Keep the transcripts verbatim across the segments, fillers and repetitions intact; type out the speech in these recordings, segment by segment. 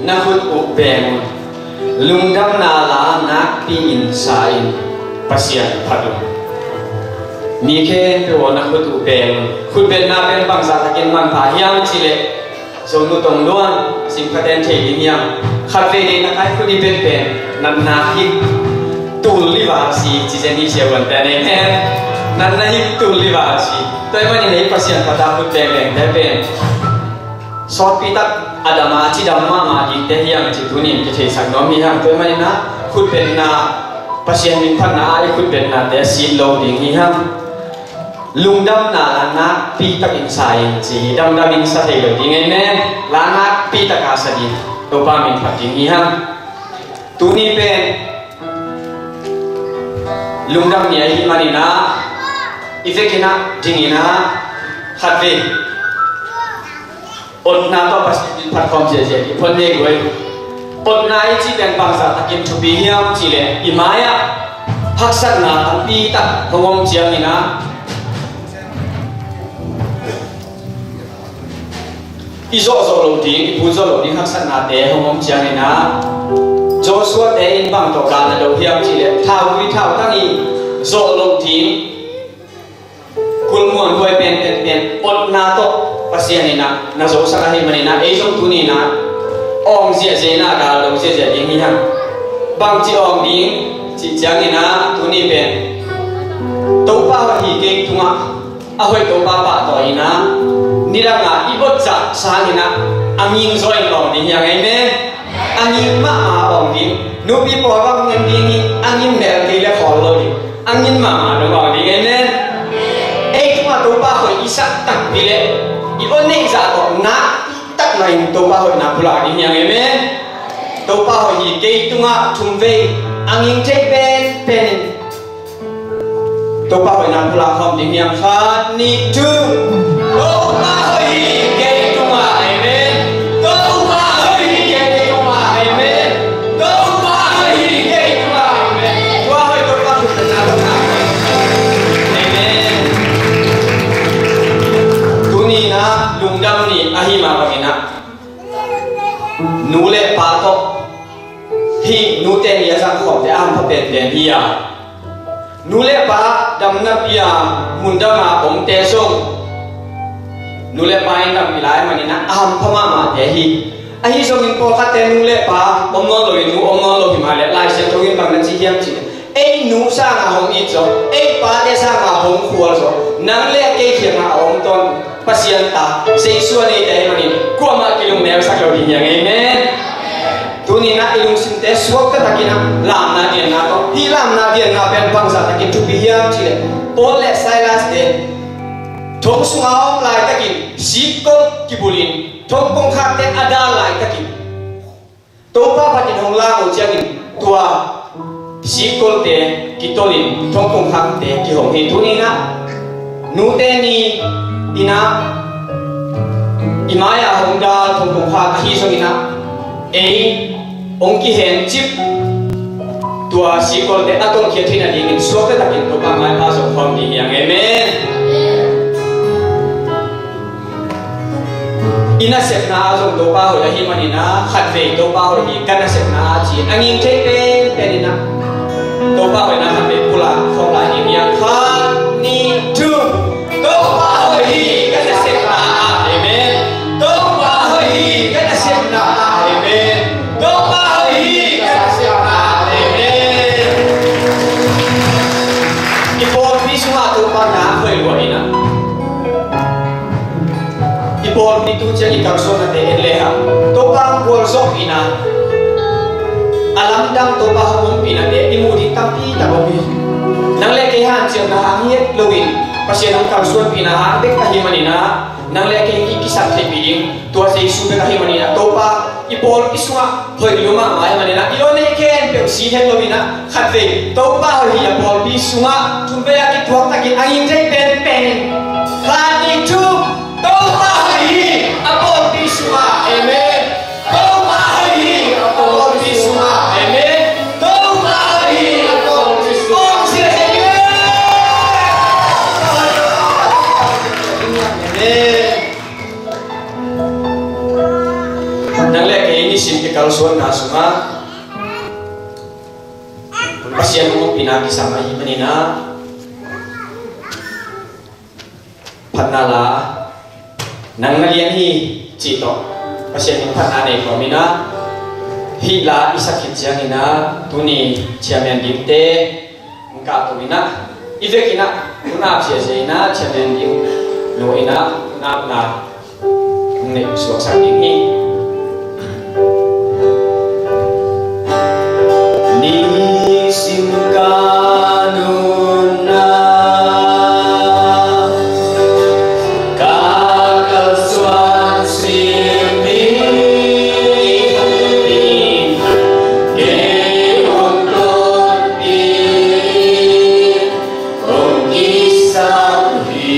Na khut uh beng un. Lungdamna la nakpi in sa in, Pasian phat un. Mi khempeuh aw, na khut uh beng un. Khutbetna pen bangzah takin manpha hiam cih leh, Zonu Tong Luan, sim khat in thei ding hiam? Khatvei deihna kai khut i bet pen natna hik tul liva si, ci zen hi siavuan pen, amen. Natna hik tul liva si. Tua ahih manin ei Pasian phat a khut bengbengte pen sawtpi tak a dam a, cidam mahmah dingte hiam cih tuni-in kitheisak nuam hi hang. Tua ahih manin ah khutbetna, Pasian min phatna ah i khutbetnate a sit lo ding hi hang. Lungdamna la nakpi takin sa in ci hi, damdamin sa thei lo ding, amen. La nakpi taka sa ding, Topa min phat ding hi hang. Tuni pen lungdam ni ahih manin ah, i vekin ah dingin ah khatvei otna tawh Pasian min phat khawm ziahziah ding phot nei guai. Otna i cih pen bangzah takin thupi hiam cih leh, i mai-ah haksatna tampi tak hong om ciangin ah, i zawh zawh loh ding, i put zawh loh ding haksatnate hong om ciangin ah, Joshua-te in bang tawh gal na do hiam cih leh, thauvui thautang i zawh loh ding kulhmuanhuai penpen pen otna tawh Pasian in ah na zosak ahih manin ah, ei zong tuni-in ah awng ziahziah in ah gal do ziahziah ding hi hang. Bangci awng ding cih ciangin ah, tuni pen Topa hoih hi kei tungah a hoih Topa pahtawi in ah, nidang a i ot zah sangin ah a nging zaw in awng ding hi hang, amen. A nging mahmah awng ding. Nupi pawl bang ngen ding hi, a nging mel kei leh khawl lo ding. A nging mahmah dong awng ding, amen. Ei tungah Topa hoih i sak takpi leh, i ot neih zah tawh nakpi tak mah in Topa hoihna pulak ding hi hang, amen. Topa hoih hi kei tungah thumvei a nging thei penpen in Topa hoihna pulak khawm ding hi hang. Khat, nih, thum. Topa hoih hi kei tungah, amen. Topa hoih hi kei tungah, amen. Topa hoih hi kei tungah, amen. Tua hoih Topa hoihna pulak. Amen. Tuni-in ah lungdam ni ahih mah bangin ah, nu le pa tawh hih nute ni a zang khawmte a hampha penpen hi a, nu le pa damnapi a mundam a omte zong, nu le pa in dampi lai manin ah a hampha mahmahte hi. Ahi zongin pawlkhatte nu le pa om nawn lo in, nu om nawn lo hi mah leh, Lai Siangtho in bang na ci hiam cih leh, ei nu sangin hong it zaw, ei pate sangin hong khual zaw, nang le kei kiangah a om tawntung Pasian ta, Jesu a neite ahih manin kuamah kilungmelsak lo ding hi hang, amen. Tuni-in ah i lungsimte suakta takin ah lamna dianna tawh, hih lamna dianna pen bangzah takin thupi hiam cih leh, Paul le Silas-te thong sungah a om laitakin, sikkol kibulin, thong kongkhakte a dal laitakin, Topa phatin hong lak uh ciangin tua sikkolte kitolin thong kongkhakte kihong hi. Tuni-in ah nute ni-in ah i mai-ah hong dal thong kongkhak ahi zongin ah, ei hong kihencip tua sikkolte a tolkhiat theihna dingin suakta takin Topa maipha zong khawm ding hi hang, amen. I nasepna ah zong Topa hoih ahih manin ah, khatvei Topa hoih hi ka nasepna ah ci-in a nging thei penpen in ah, Topa hoihna khatvei pulak khawm lai ni. Khat, nih, thum. Topa hoih hi ka nasepna ah, amen. Topa hoih hi ka nasepna ah, amen. Topa hoih hi ka nasepna ah, amen. I pawlpi sungah Topa na hoih lua in ah, i pawlpi tu ciang i kalsuannate en le hang, Topa hong gualzawhpihna, a lamdang Topa hong ompihnate i muh ding tampi tak om hi. Nang le kei hanciamna hang hi het loin, Pasian hong kalsuanpihna hang bek ahih manin ah, nang le kei i kisap theihpih ding tua Jesu bek ahih manin ah, Topa i pawlpi sungah hoih lua mahmah ahih manin ah, i aw neih khempeuh si het loin ah, khatvei Topa hoih hi a pawlpi sungah thumvei a kituak takin a nging thei penpen in, khat, nih, thum. Topa hoih hi a pawlpi sungah, amen. Topa hoih hi a pawlpi sungah, amen. Topa hoih hi a pawlpi sungah, amen. Nang le kei Nisim i kalsuanna sungah Pasian hong ompihna kisam ahih manin ah, phatna la nang na lian hi cih tawh Pasian in phatna nei kawmin ah, hih la i sak khit ciangin ah tuni chairman dingte hong kahto in ah, i vekin ah hun ap ziahziah in ah chairman ding lo in ah hun apna hong neih suaksak ding hi. Nisim ka nunna ka kalsuan sim hi. Kei hong tonpih hong kisam hi.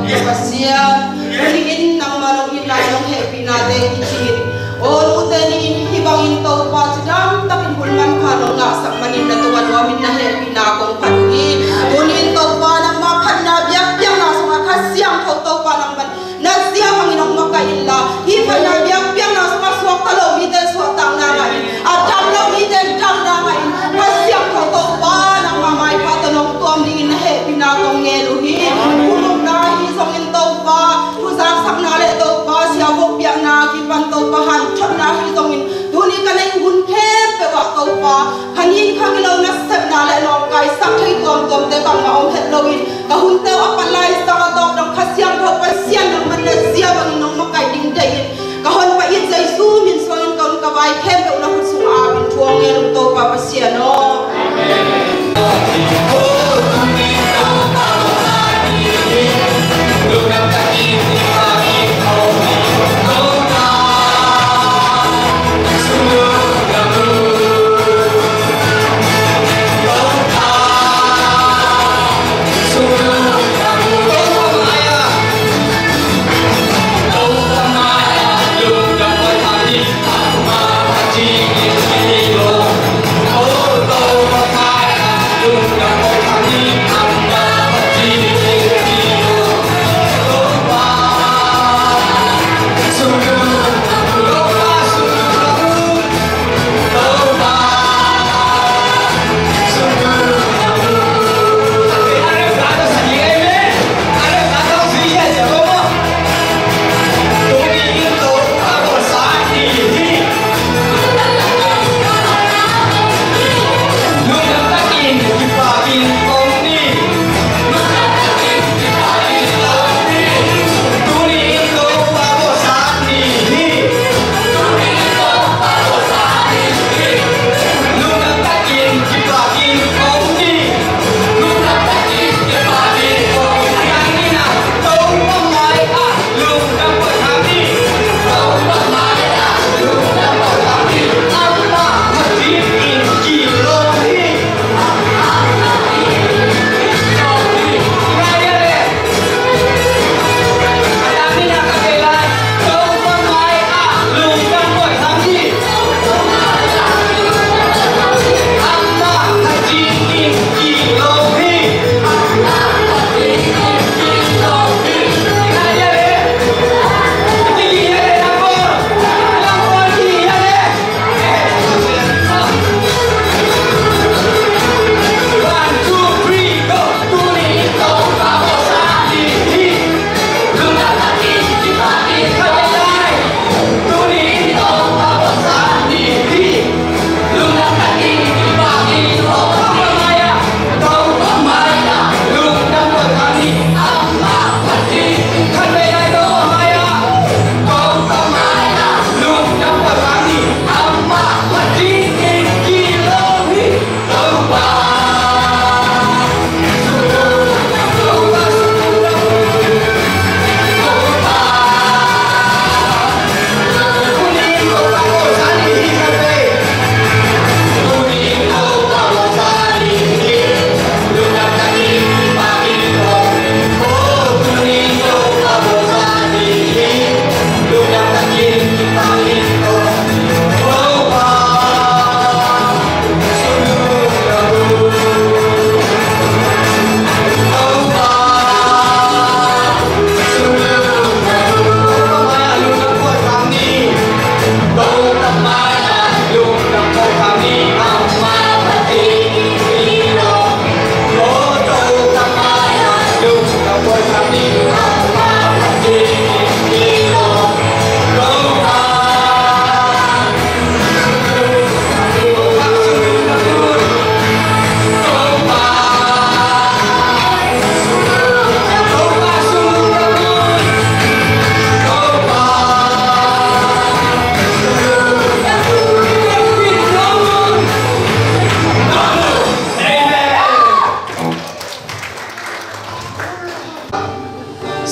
Pasian, tuni-in nangmah nong it lai nong hehpihnate kici in. Aw, nute nih in hih bangin Topa cidam takin hun manpha nong ngahsak manin na tungah nuamin na hehpihna kong phat uh hi. Tuni-in Topa nangmah phatna biakpiakna sungah Kha Siangtho Topa nangman na zia bangin hong makaih inla, hih phatna biakpiakna sungah suakta lo mite suahtakna ngah in, a dam lo mite damna ngah in, Kha Siangtho Topa nangmah maipha tawh nong tuam dingin na hehpihna kong ngen uh hi. Pulumna ahi zongin Topa, thu zaksakna le Topa, siavuak piakna kipan Topa, hanthotna ahi zongin tuni ka neih hun khempeuh ah Topa, kha nin kha kilo nasepna le nawngkaisak thei tuamtuamte bangmah om het loin, ka hunte uh a pat Lai Siangtho a tawpdang Kha Siangtho Pasian nangman na zia bangin nong makaih ding deih in, ka honpa it Jesu min suangin ka hun ka vai khempeuh na khut sungah ap in thu hong ngen ung Topa Pasian aw.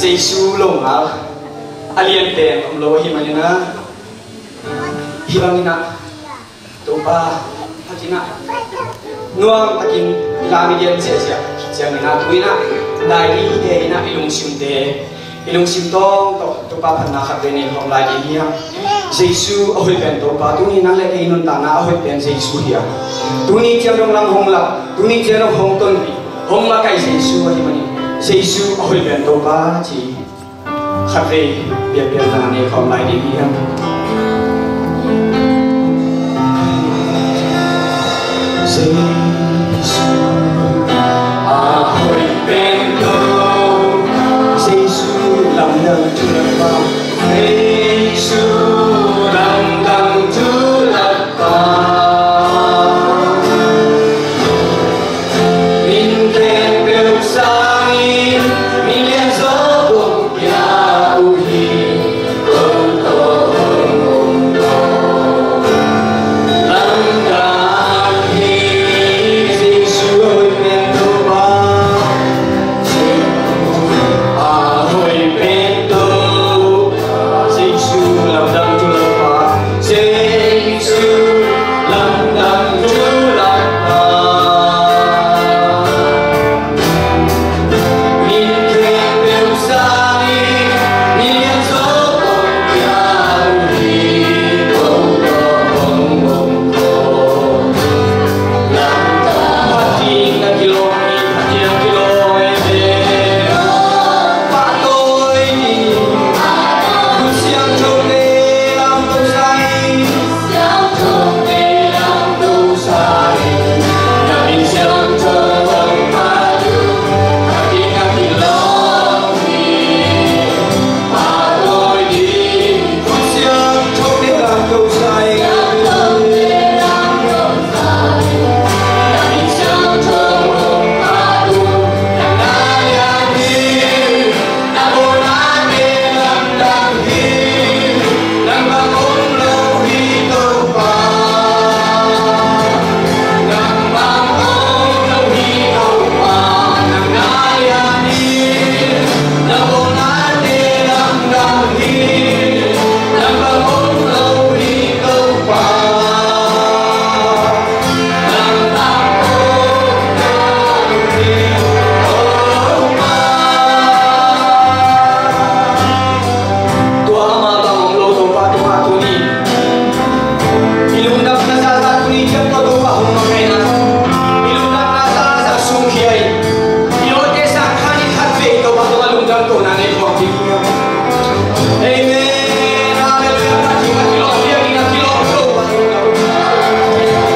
Jesu longal a lian pen om lo ahih manin ah, hih bangin ah Topa, a kina nuam takin i lam i gen ziahziah Ciangin ah tu-in ah dai ding hi te in ah i lungsimte, i lungsim tawng tawh Topa phatna khat vei nei khawm lai ding hi hang. Jesu a hoih pen Topa, tuni nang le kei nuntakna a hoih pen Jesu hi a, tuni ciang dong lam hong lak, tuni ciang dong hong tonpih, hong makaih Jesu ahih manin Jesu a hoih pen Topa ci khat vei biakpiakna nei khawm lai ding hi hang. Jesu a hoih pen Topa, Jesu lamdang thu lakpa, Jesu lamdang thu lakpa. Min khempeuh sangin min lianzaw kong pia uh hi. Kong tawh hong om ko. Lamdang hi. Jesu a hoih pen Topa. A hoih pen Topa. Jesu lamdang thu lakpa. Jesu lamdang thu lakpa. Min khempeuh sangin min lianzaw kong pia uh hi. Kong tawh hong om ko. Lamdang. Phat ding na kilawm hi, phat ding na kilawm hi. Pahtawi ni. Khut siangthote lamto sa in. Tua ama bang om lo Topa, Topa tuni i lungdamna zaza tuni ciang tua Topa hong makaihna, i lungdamna zaza sungkhia in, i lawmte sang khat in khat vei Topa tungah lungdam kohna nei khawm ding hi. Amen. Halleluiah. Phat ding a kilawm, biakinn a kilawm Topa.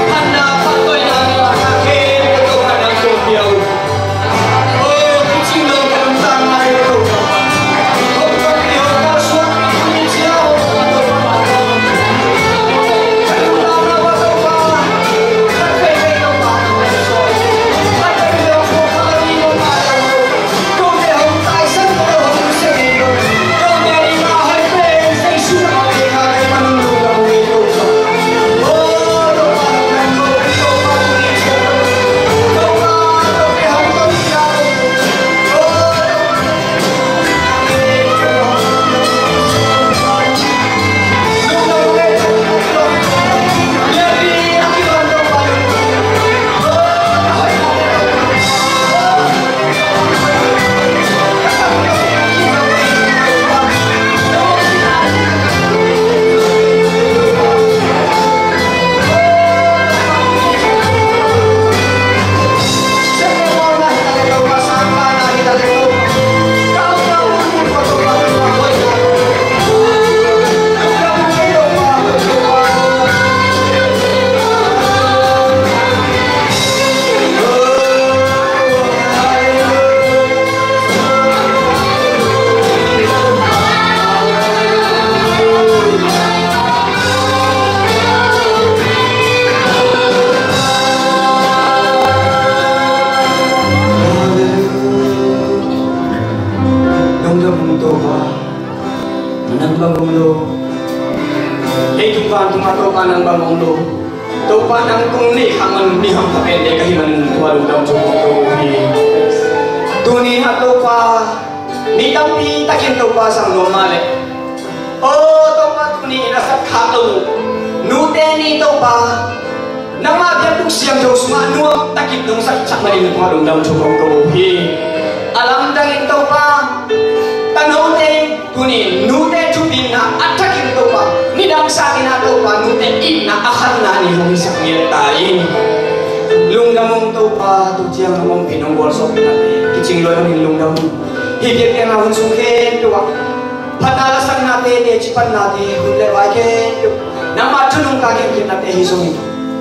Phatna, pahtawinak, phatna khempeuh Topa nang kong pia uh. Lungdam ung Topa, nang bang om lo. Leitung vantung ah Topa nang bang om lo. Topa nang kong neih khak man mi hampha pente ka hih man tua lungdam thu kong ko uh hi. Tuni a Topa, mi tampi takin Topa sang nuam mah leh, aw Topa, tuni in a sat khak lo uh nute ni Topa, Nangmah biakbuk siangtho sungah nuam takin nong saksak manin na kua lungdam thu kong ko uh hi. A lamdangin Topa, tanote in tuni nute thupina a thakin Topa, nidang sangin ah Topa nute itna a khatna ni hong hisak ngiat ta in. Lungdam ung Topa, tu ciang nong ompih nong gualzawhpih nate kicing luai hangin lungdam ung. Hih biakpiakna hun sung khempeuh ah phatna lasaknate, teci phatnate, hun le vai khempeuh nangmah thu nungta khempeuhnate hi zongin,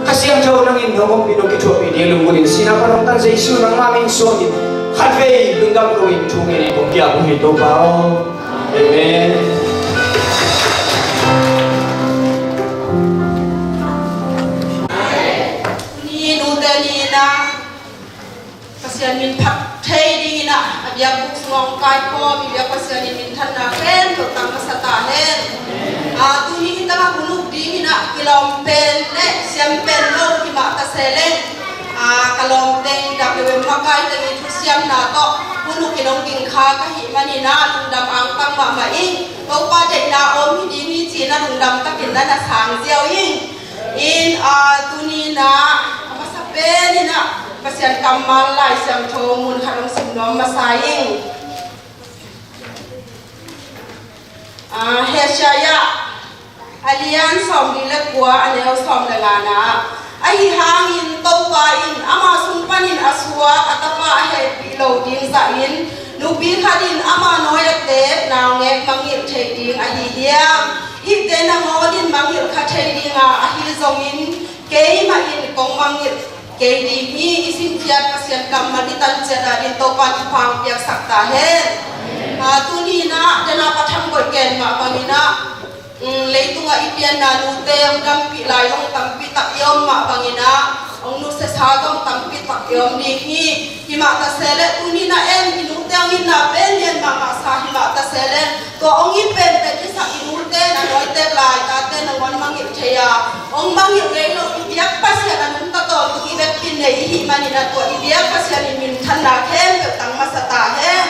Kha Siangtho nangin nong ompih nong kithuahpih ding lunggulhin sihna pan hong tan Jesu nangmah min suangin khatvei lungdam ko-in thu ngen in kong kiap uh hi Topa aw. Amen. Ni nute ni na Pasian min phat thei dingin ah, a biakbuk sungah hong kaikhawm i biak Pasian in minthanna khempeuh tang masa ta hen. A, tuni hi tangah hun uk dingin ah kilawm pen le siam pen lo himah ta se leng, a, ka lawm teng W M makai teng i thusiamna tawh hun uk in hong ging kha ka hih manin ah lungdam angtang mahmah ing. Topa deihna om hi ding hi ci-in ah lungdam takin na na sang ziau ing. In, a, tuni na a masa pen in ah Pasian kammal Lai Siangtho mun khat hong sim nuam masa ing. A, Hesaya a lian sawmli le kua a neu sawm le nga na, ahi hangin Topa in ama sung panin a suak a tapa a hehpih lo ding zahin, nupi khat in ama nawi a tek naungek mangngilh theih ding ahi hiam? Hihte nangawn in mangngilh kha thei ding a, ahi zongin keimah in kong mangngilh kei ding hi. I simkhiat Pasian kammal i tan ciat adingin Topa in thupha hong piaksak ta hen. A, tuni in ah dena pathang boih ken mah bangin ah, mm, leitungah i pianna nute hong dampih lai hong tampi tak i om mah bangin ah, hong nusiasa zong tampi tak i om ding hi. Himah ta se leh tuni in ah en i nute hong itna pen lian mahmah sa himah ta se leh, tua hong it penpen i sak i nute, na nawi tek lai tate nangawn mangngilh thei a, hong mangngilh ngei lo i biak Pasian a nungta tawntung i vekpi in nei i hih manin ah tua i biak Pasian in minthanna khempeuh tang masa ta hen.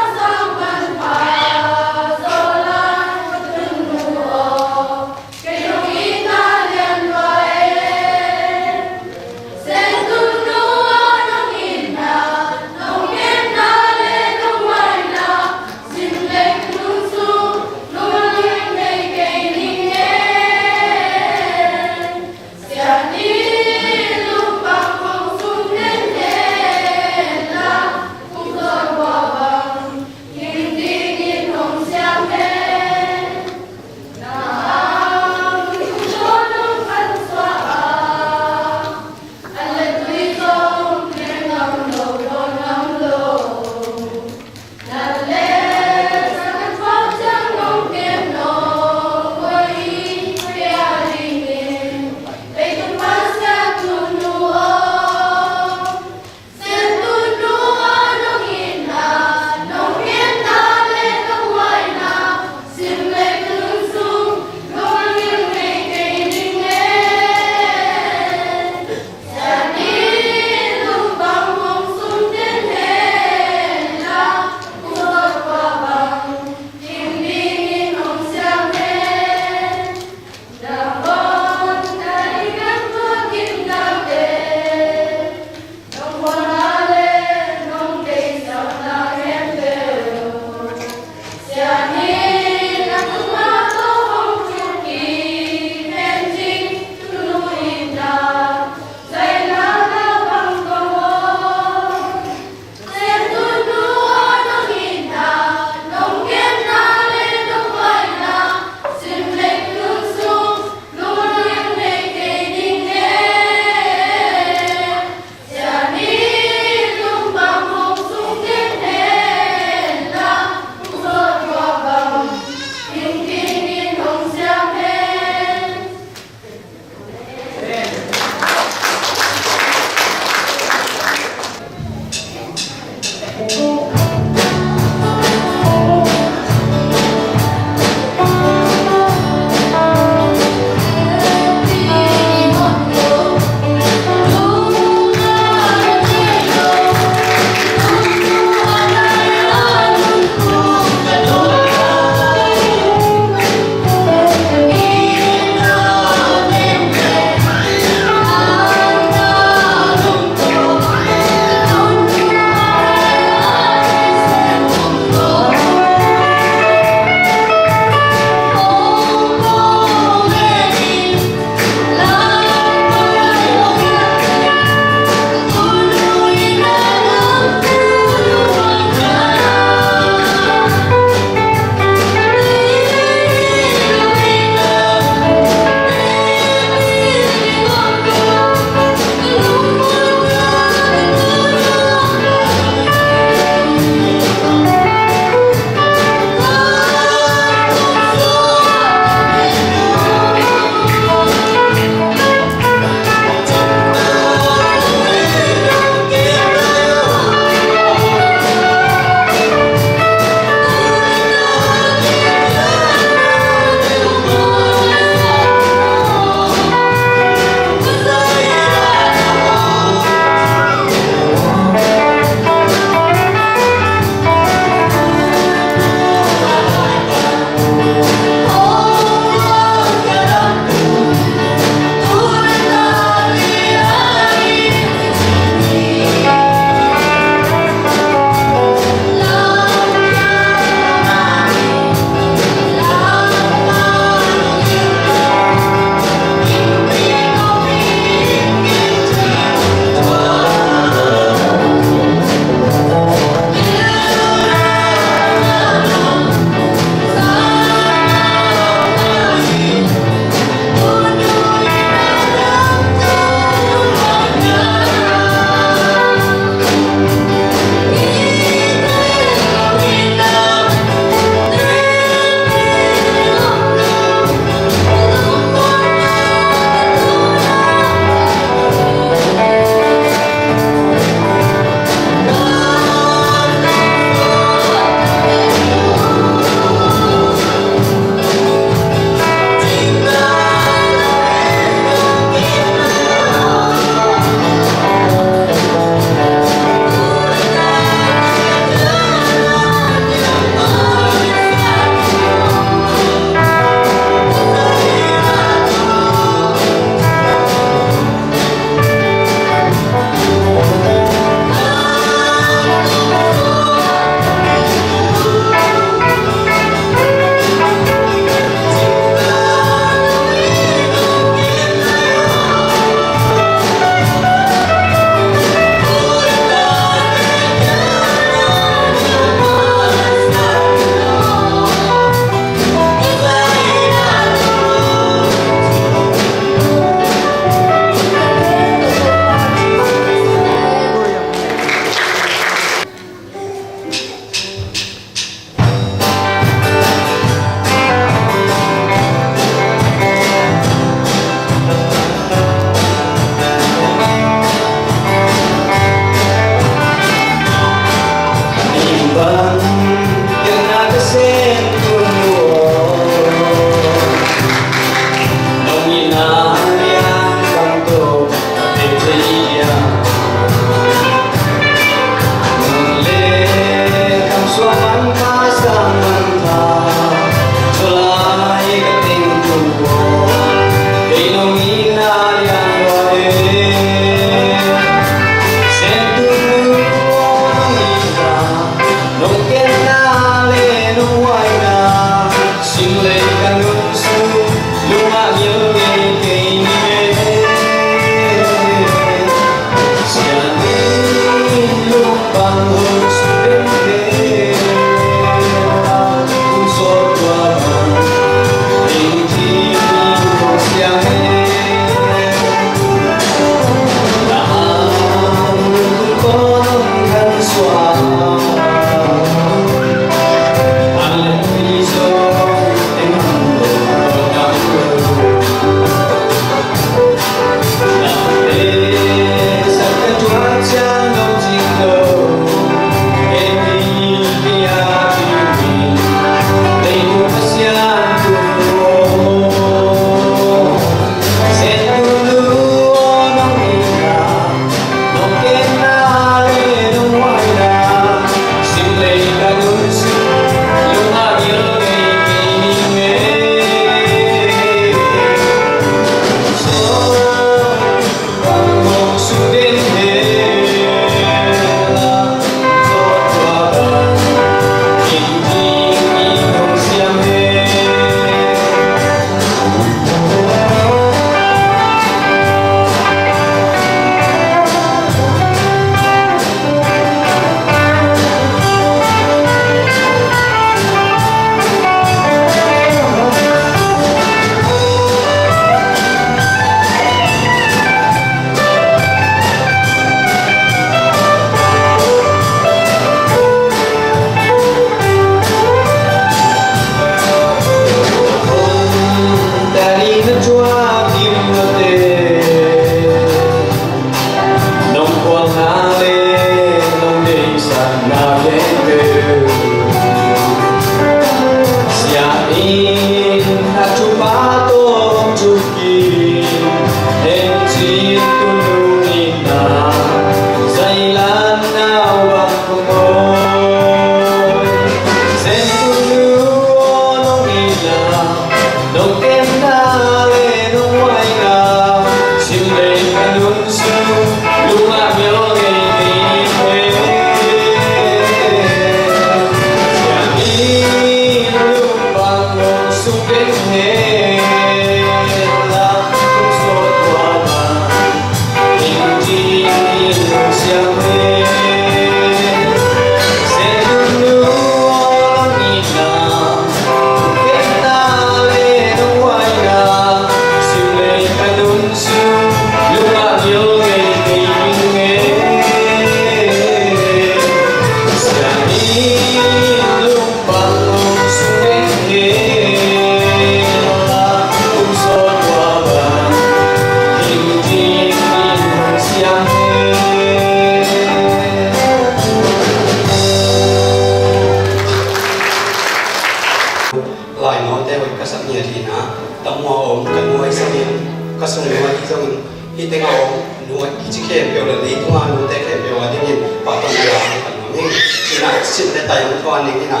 Om ka nuai sangin, ka sung nuai hi zongin, hih tengah om nuai kici khempeuh le leitunga nute khempeuh a dingin pahtawi na la ka nuam hi. Ina sin le tai om tua ning ina.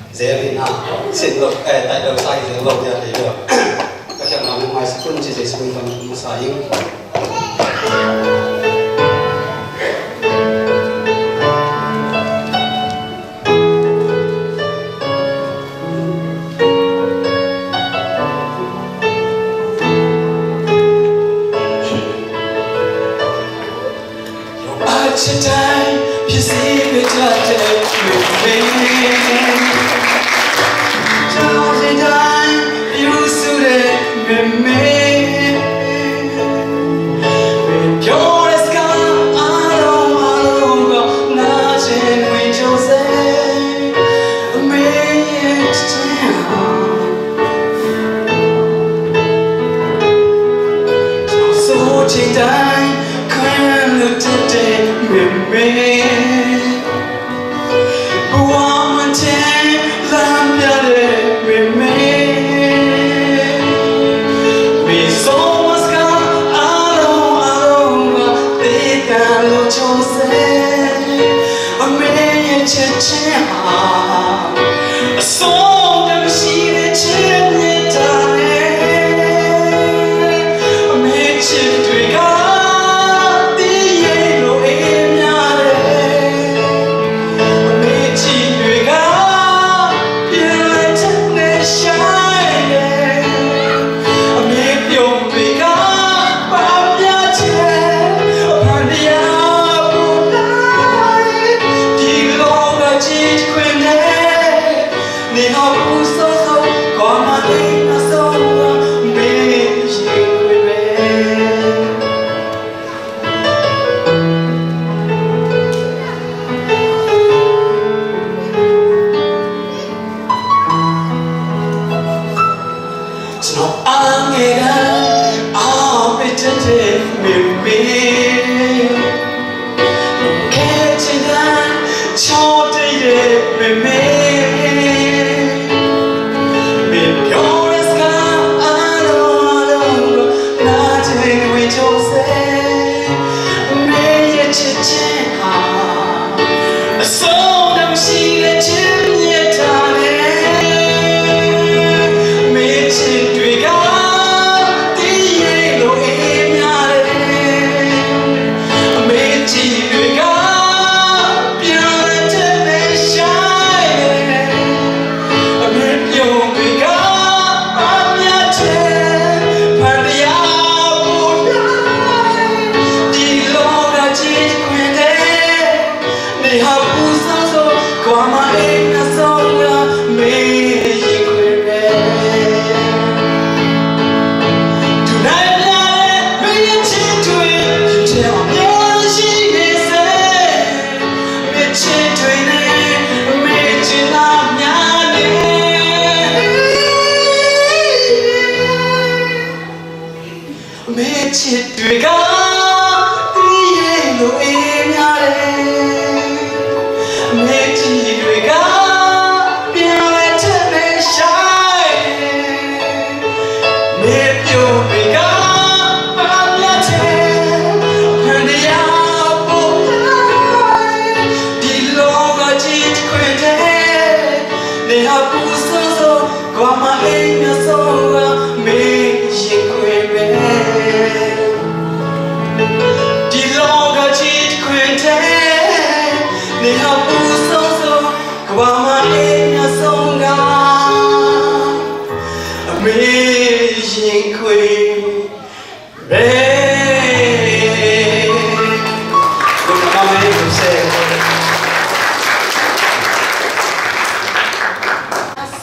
Zel ina. Sin lo, eh, tai lo sai zel lo dia thei lo. Ka khelhna nuai sa kun ci Jesu min ban masa ing.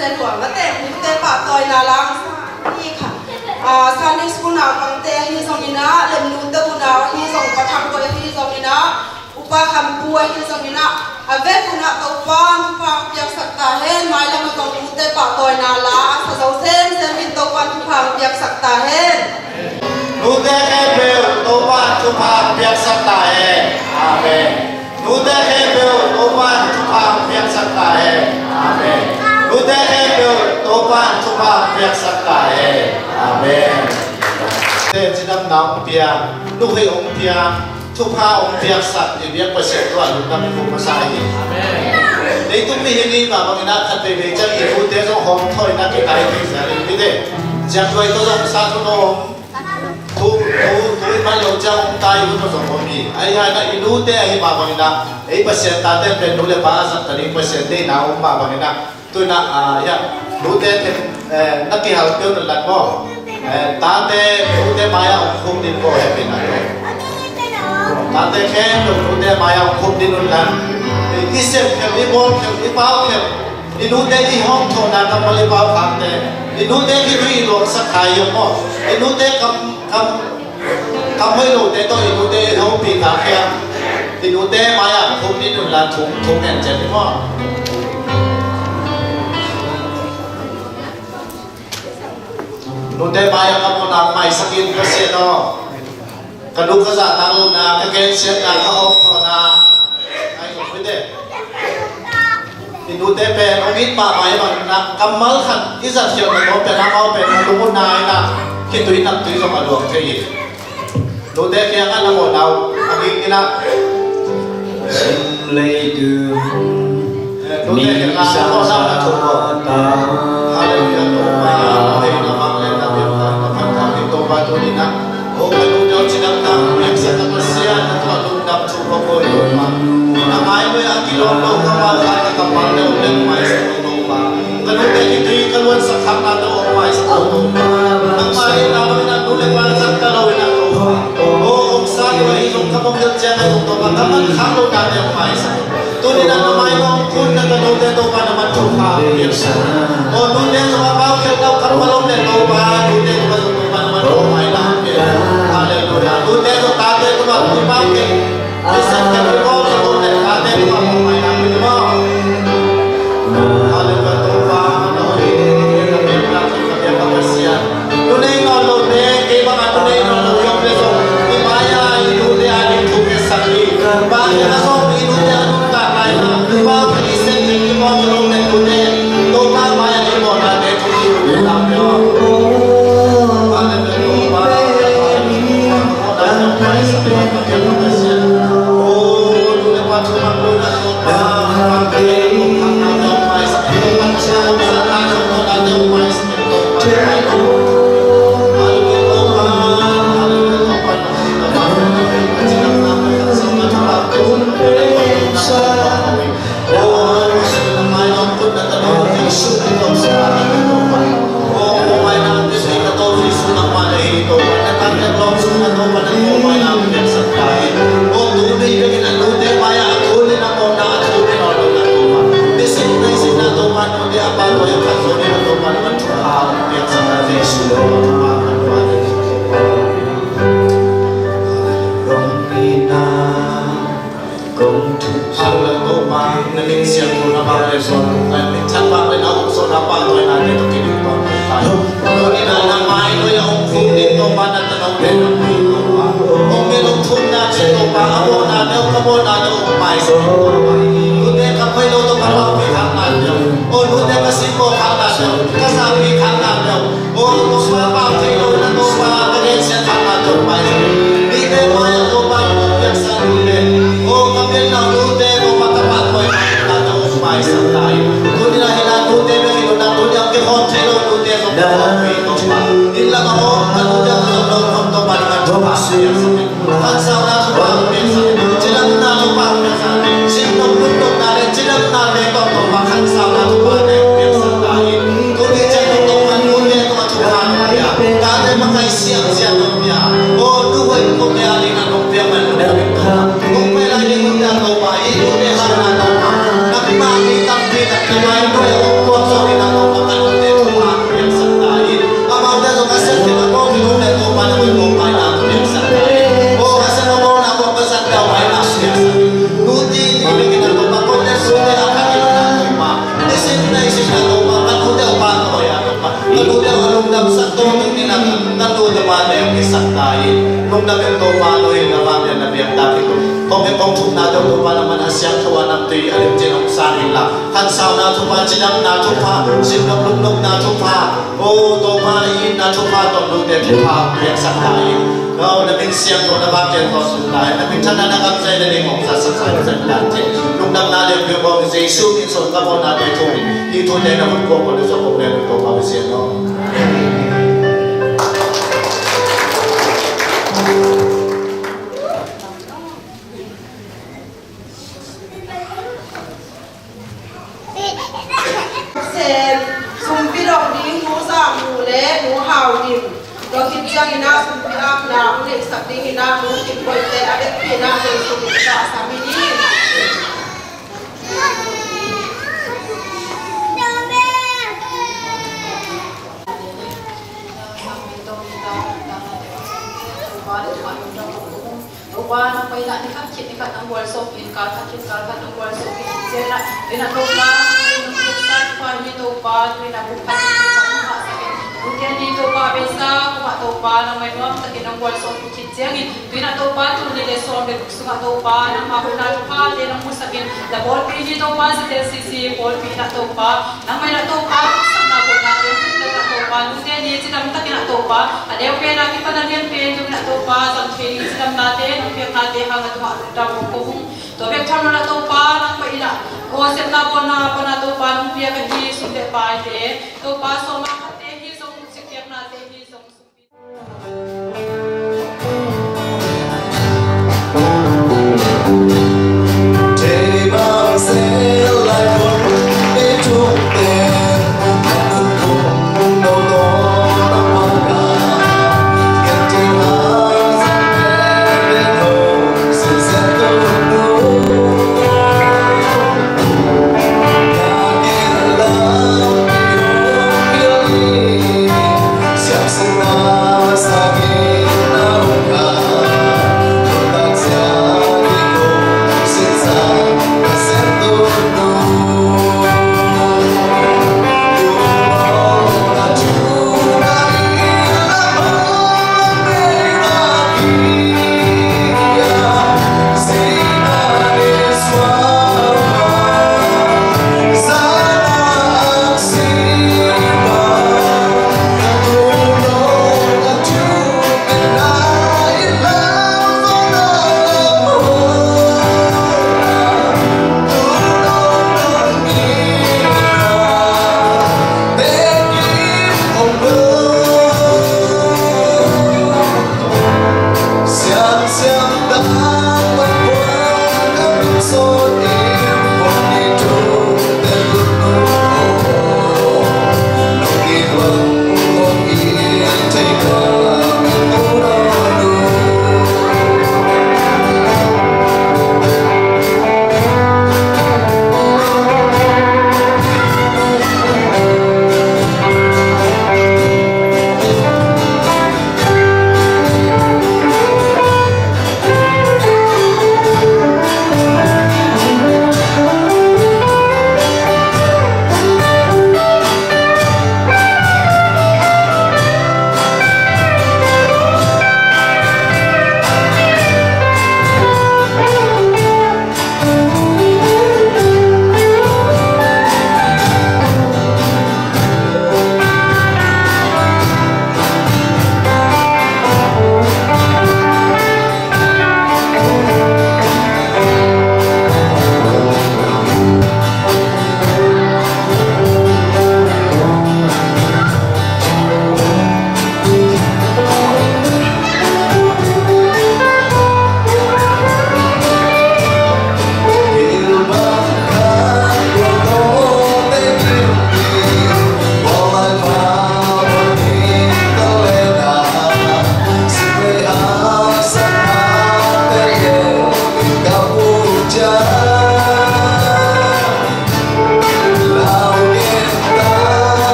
Seluang a teng nute pahtawina lang hi kha. Ah, Sunday school naupangte ahi zongin ah, lem nute unau ahi zong, pathang koi ahi zongin ah, upa khampu ahi zongin ah, a vek un ah Topa'n thupha piaksak ta hen, mailam a zong nute pahtawina la a sa zo semsem in Topa'n thupha piaksak ta hen. Nute khempeuh Topa'n thupha piaksak ta hen. Amen. Nute khempeuh Topa'n thupha piaksak ta hen. Amen. Nute khempeuh Topa'n thupha piaksak ta hen. Amen. Te cidamna hong pia, nuhei hong pia, thupha hong piaksak i biak Pasian tua lungdam i khum masa hi. Leitung mihing i mah bangin ah khat veivei ciang i nute zong hawm thawina kitai thei sia ding hi te. Ciang duai tawh zong sa thu no om. Thu thu thu i man lo ciang hong tai hun tawh zong om hi. Ahi hangin ah i nute ahi mah bangin ah ei Pasian tate pen nu le pa a zat ta ding Pasian deihna om mah bangin ah Tuina, ah, ya, nute te, eh, na kihal peuh nunlat maw. Eh, tate, nute mai-ah hong khum ding maw, hehpihna tawh. Tate khempeuh nute mai-ah hong khum ding nunlat. I sem khem, i bawl khem, i pau khem. I nute i hawmthawhna kammal i pau khakte. I nute i tui i luangsak kha hiam maw. I nute kam, kam, kam hoih lote tawh i nute i hopih khak hiam. I nute mai-ah khum ding nunlat thum, thum en ciat hi maw. Nute mai-ah ka mawhna maisak in Pasian aw. Ka nu ka zahtak lohna, ka gensiatna, ka hawmthawhna. Ai, ka puite. I nute pen hong it mahmah hi bangin ah kammal khat i zat khialhna tawh pen amau pen hong lungun na in ah khitui naptui zong a luang thei hi. Nute kiangah na mawhna uh a ging in ah. Sim leitung. Nute kiangah na mawhna uh na thum uh. Halleluiah, Topa. Hei na mang le na biakna na phatna hi Topa tuni in ah. Oh, ka nute uh cidamna hong piaksak na Pasian na tua lungdam thu ka ko hi Topa. Na mai lui a kilawm lo ka pau kha ka pau le uh le maisak lo Topa. Ka nute khitui ka luansak khakna tawh hong maisak lo Topa. Nangmah deihna bangin ah nu le pa zat ta lo in ah Topa. Oh, hong sa lo ahi zong ka mawk deuh ciang ahi zong Topa ka man khak lohnate hong maisak. Tuni in ah na mai hong khum na ka nute Topa na man thupha hong piaksak. Oh, nute zong a pau khial tawh kammal om le Topa nute Topa zong Topa na man thupha hong piaksak. Halleluiah. Nute zong tate Topa hong pau khial. Kong thuk Halleluia Topa, na min siangtho na bang le suan, na min chan bang le na uk suan na pahtawi na te tawh kiding tawn ta. Tuni na na mai noi a uk thum ding Topa na tanong te na pui Topa. Uk min uk thum na te Topa, a bawl na te uk, ka bawl na te uk mai sa Topa. Tute ka phai lo Topa, ka uk pi khak na te uk. O tute ka singkaw khak na te uk, ka sa pi khak na te uk. O Topa, pau thei lo na Topa, ka gensiat khak na te uk mai sa. Mite mai a Topa, piaksa tute. O ka pianna tute, Topa, ka pahtawi na te uk mai sa ta in. Tuni na hi na tute, bek hi lo na tuni a kikhawm thei lo tute, Topa, ka uk pi Topa. Inn lam a om ka tute, ka zom lo khawm Topa, na Topa, piaksa. Khansauna thupha hong piaksak. Cidamna thupha hong piaksak. Sinnom lungdamna le cidamna te tawh Topa khansauna thupha te hong piaksak ta in. Tuni ciang Topa nute tawh a thupha nong pia. Tate makai siangsiang nong pia. O nu hoih ko te a ding a nong pia man nong pia Topa. Nong pia lai ding nong pia Topa. I nute hana Topa. Nangmah mi tampi tak na mai nute hong puak zo in a Topa ka nute thupha hong piaksak ta in. Amaute zong a siangtho a tawng in hong le Topa na hong Topa in a hong piaksak ta in. O a siangtho a tawng na hong piaksak ta in. Nu ti ti bek in a Topa kong le su te a khat in a Topa. Nisim naisim a Topa ka nute a pahtawi a Topa. Ka nute a lungdamsak tawh tung in a ka nute pa te hong piaksak ta in. Lungdam in Topa lo in a pa te na piak ta in. Kong in kong thukna tawh Topa na man a Siangtho a namtui a limcin hong sang inla, khansauna thupha, cidamna thupha, simnop lupnopna thupha, o Topa, i itna thupha, tawh note thupha hong piaksak ta in. O na min siangtho, na vanglian tawh sun ta in. Na minthanna, na kamciamna ding hong zatsak sa in, zat ta in. Lungdamna lianpi hong Jesu min suang ka bawl nate thu in, hih thute na hun kua kua na zong hong lian Topa Pasian aw. Sen, sumpi dong ding Nu Zam Nu le Nu Hau Dim. Tua khit ciangin ah sumpi apna hong neihsak dingin ah Nu Kim Boih te a vekpi in ah Jesu min tawh a sam hi ni. Topa, nangmah in ah ni khat khit ni khat nang gualzawhpih in, kal khat khit kal khat nang gualzawhpih khit ciangin ah, tu-in ah Topa, nang in nong piaksa thupha hi Topa, tu-in ah bup khat khit khat nang ngahsak in. Tute ni Topa, beisa kumah Topa, nangmah in nuamtakin nang gualzawhpih khit ciangin, tu-in ah Topa, tul nih le sawm le guk sungah Topa, nangmah hoihna thuphate nang musak in, na pawlpi hi Topa, Z N C C pawlpi in ah Topa, nangmah in ah Topa, sapna pawlnate hong piakna Topa, nute ni cidamtakin ah Topa, a neu pen a kipan a lian pen tung in ah Topa, zang thei ni cidamnate nong piaknate hang a tungah lungdam hong ko hung. Tua bek tham lo in ah Topa, nangmah in ah, aw sepna pawlna pan a Topa nong piak ahi sum le paite, Topa sawma khatte hi zong, sik piaknate hi zong, sumpi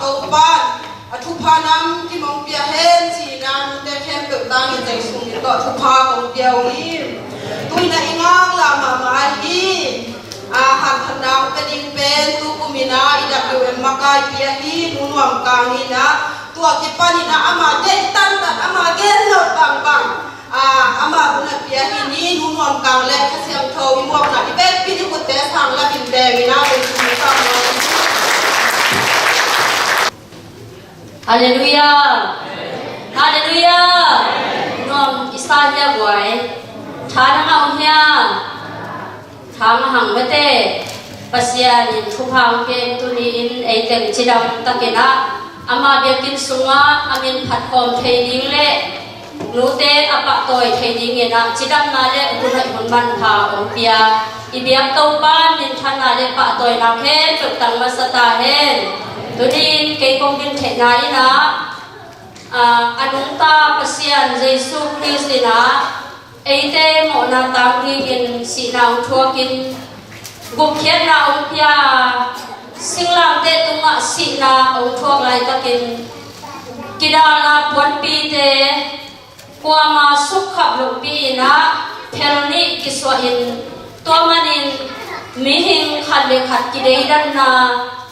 Topa, a thupha nam kim hong pia hen ci-in ah nute khempeuh tangin Jesu min tawh thupha kong pia uh hi. Tu-in ah i ngaklah mahmah ahi, a, hanthawnna hong pia ding pen tu kum in ah i W M makaipi ahi Nu Nuam Kang in ah, tua kipan in ah ama deih tantan, ama gen loh bangbang, a, ama hun a pia hi ni. Nu Nuam Kang le Kha Siangtho i muakna i vekpi ni, khutte sang lakin beng in ah, Jesu min tawh. Halleluiah. Halleluiah. Nuam i sa hia guai? Tha na ngah uh hia? Tha ngah hang mate. Pasian in thupha hong pia in tuni-in ei teng cidam takin ah ama biakinn sungah a min phat khawm thei ding le nute a pahtawi thei dingin ah cidamna le hun hoih hun manpha hong pia i biak Topa minthanna le pahtawina khempeuh tang masa ta hen. Tuni-in kei kong din theihna in ah, a, a nungta Pasian Jesu Khrist in ah eite mawhna tang dingin sihna hong thuakin gupkhiatna hong pia, singlamteh tungah sihna hong thuak laitakin kidalna puanpite kuama sukkhap lohpi in ah phel nih kisuahin, tua manin mihing khat le khat kideidanna,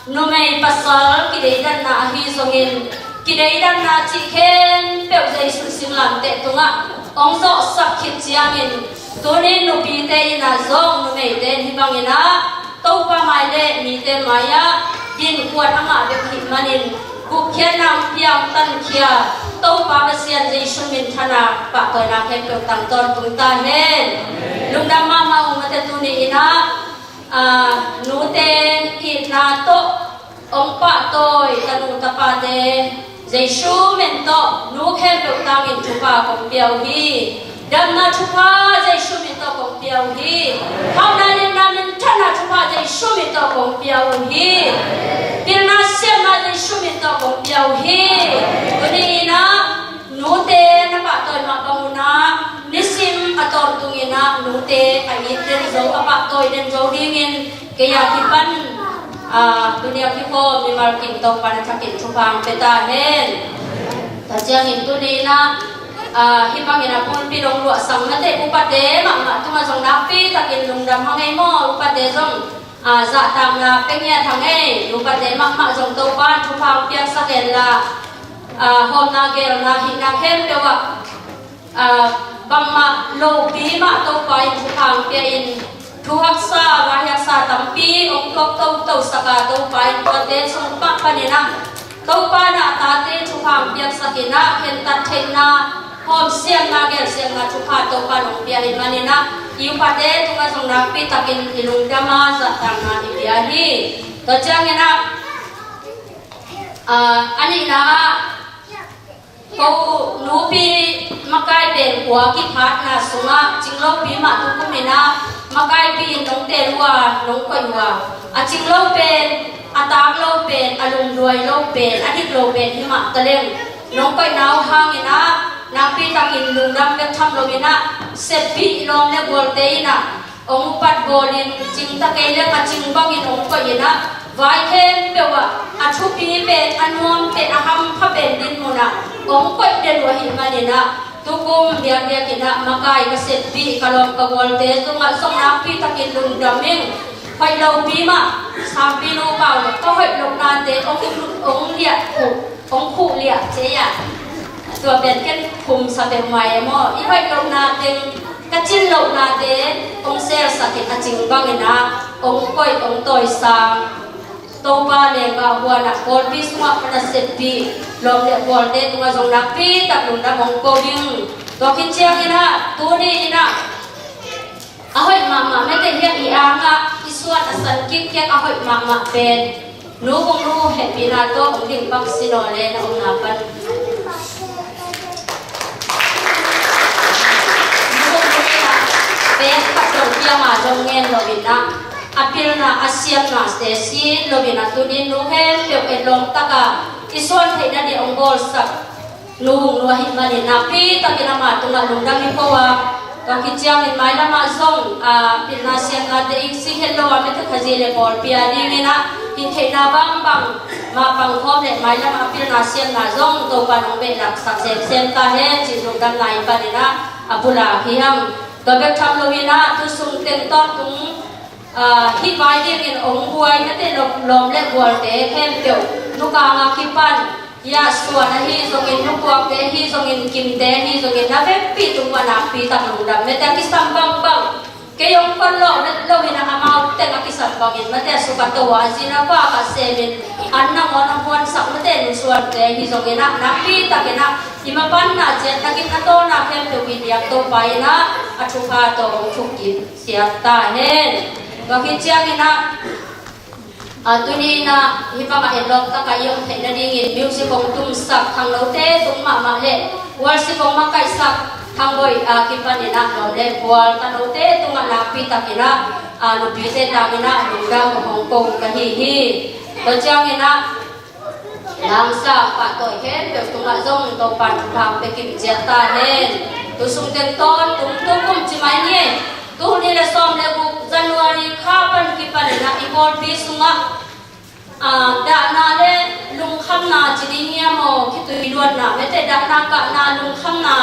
numei pasal kideidanna ahi zongin, kideidanna cih khempeuh Jesu singlamteh tungah hong zawhsak khit ciangin, tuni nupite in ah zong numeite in hih bangin ah Topa mai le mite mai-ah dinkuat a ngah bek ahih manin, gupkhiatna hong pia, hong tankhia Topa Pasian Jesu minthanna pahtawina khempeuh tang tawntung ta hen. Lungdam mahmah ung mate. Tuni in ah, a, nute itna tawh hong pahtawi tanu tapate Jesu min tawh nu khempeuh tangin thupha kong pia uh hi. Damna thupha Jesu min tawh kong pia uh hi. Hauhna liatna minthanna thupha Jesu min tawh kong pia uh hi. Pilna siamna Jesu min tawh kong pia uh hi. Tuni in ah nute na pahtawi mah bang un ah nisim a tawntung in ah nute a it den zo, a pahtawi den zo dingin kei a kipan, a, tuni a kikhawm mimal kim Topa na thakin thupha hong pia ta hen. Tua ciangin tuni in ah, a, hih bangin a pulpit hong luahsak mate upate mahmah tungah zong nakpi takin lungdam hang ei maw. Upate zong, a, zahtakna pia ngiat hang ei. Upate mahmah zong Topa in thupha hong piaksak hen la, a, hawmna geelna hihna khempeuh ah, a, bangmah lopi mah Topa in thupha hong pia in, thu haksa vai haksa tampi hong tuak toto sak a, Topa in tuate sung pah panin ah Topa in a tate thupha hong piaksak in ah khentat theihna, hawmsiamna, gelsiamna thupha Topa in hong pia ahih manin ah i upate tungah zong nakpi takin i lungdam a zahtakna i pia hi. Tua ciangin ah, a, a nihna ah ko nupi makai pen kua kiphatna sungah cinglopi mah tukum in ah makaipi in nong tel uh a, nong koih uh a, a cinglo pen, a taklo pen, a lungduailo pen, a diklo pen hi mah taleng nong koihna uh hangin ah nakpi takin lungdam bek tham loin ah seppih lawm le gualte in ah hong upat bawlin, cingta kei leng a cing bangin hong koih in ah vai khempeuh ah a thupi pen, a nuam pen, a hampha pen dinmun ah hong koih den uh ahih manin ah tukum biakbiak in ah makai ka seppih, ka lawm ka gualte tungah zong nakpi takin lungdam ing. Hoih lopi mah, Sangpi nu pau le ka hoih lohnate hong, hong liah khuh, hong khuh liah cei ah, tua pen ken khum sa peuhmah e maw. I hoih lohna teng, ka cin lohnate hong selsak in a cing bangin ah hong koih, hong tawisang Topa leenggah huan ah pawlpi sungah ka na seppih lawm le gualte tungah zong nakpi tak lungdam hong ko ing. Tua khit ciangin ah tuni in ah a hoih mahmah mate hiah i angah i suan a san kikkek a hoih mahmah pen Nu Bung Nu hehpihna tawh hong ding bang sinaw le na omna pan Nu Bung Nu in ah pen khat zong kiangah zong ngen loin ah a pilna a siamna te sin loin ah tuni nu khempeuh etlawm taka i suan theihna ding hong bawlsak Nu Bung Nu ahih manin nakpi takin ama tungah lungdam hi ko a. Tua khit ciangin mailamah zong, a, pilna siamnate i sik het lo a mete khazi le pawlpi a dingin ah hih theihna bangbang mapang khawm le mailam a pilna siamna zong Topa nong behlap sak semsem ta hen cih lungdamna in panin ah a pulak hi hang. Tua bek tham loin ah tu sung teng tawntung, ah, hih vai dingin ong buai nate lawm, lawm le gualte khempeuh, nukang a kipan, ya suan ahi zongin, nukuakte ahi zongin, kimte ahi zongin, na vekpi tung a nakpi tak lungdam. Mete a kisam bangbang, kei ong pan lawh vet lo hi na, amau teng a kisam bangin mate a suk a to a, a zin a pa ka semin, an nangawn a huansak mate nusuante hi zongin ah, nakpi takin ah i mapanna ciat takin a tawlna khempeuh i diak Topa in ah a thupha tawh ong thuk kik siat ta hen. Tua khit ciangin ah, a, tuni in ah hih bangah etlawm taka i om theih nadingin music ong tumsak khangnote tung mahmah le worship ong makaihsak khangboih a kipanin ah lawm le gual tanote tungah nakpi takin ah, a, nupite tangin ah lungdam hong ko ka hi hi. Tua ciangin ah Lamsa pahtawi khempeuh tungah zong Topan thupha pia kim ciat ta hen. Tu sung teng tawntung tu kum ci mai ni. Tul nih le sawm le guk January kha pan kipanin ah i pawlpi sungah, ah, dahna le lungkhamna ci ding hiam aw, khitui luatna mete, dahna kahna lungkhamna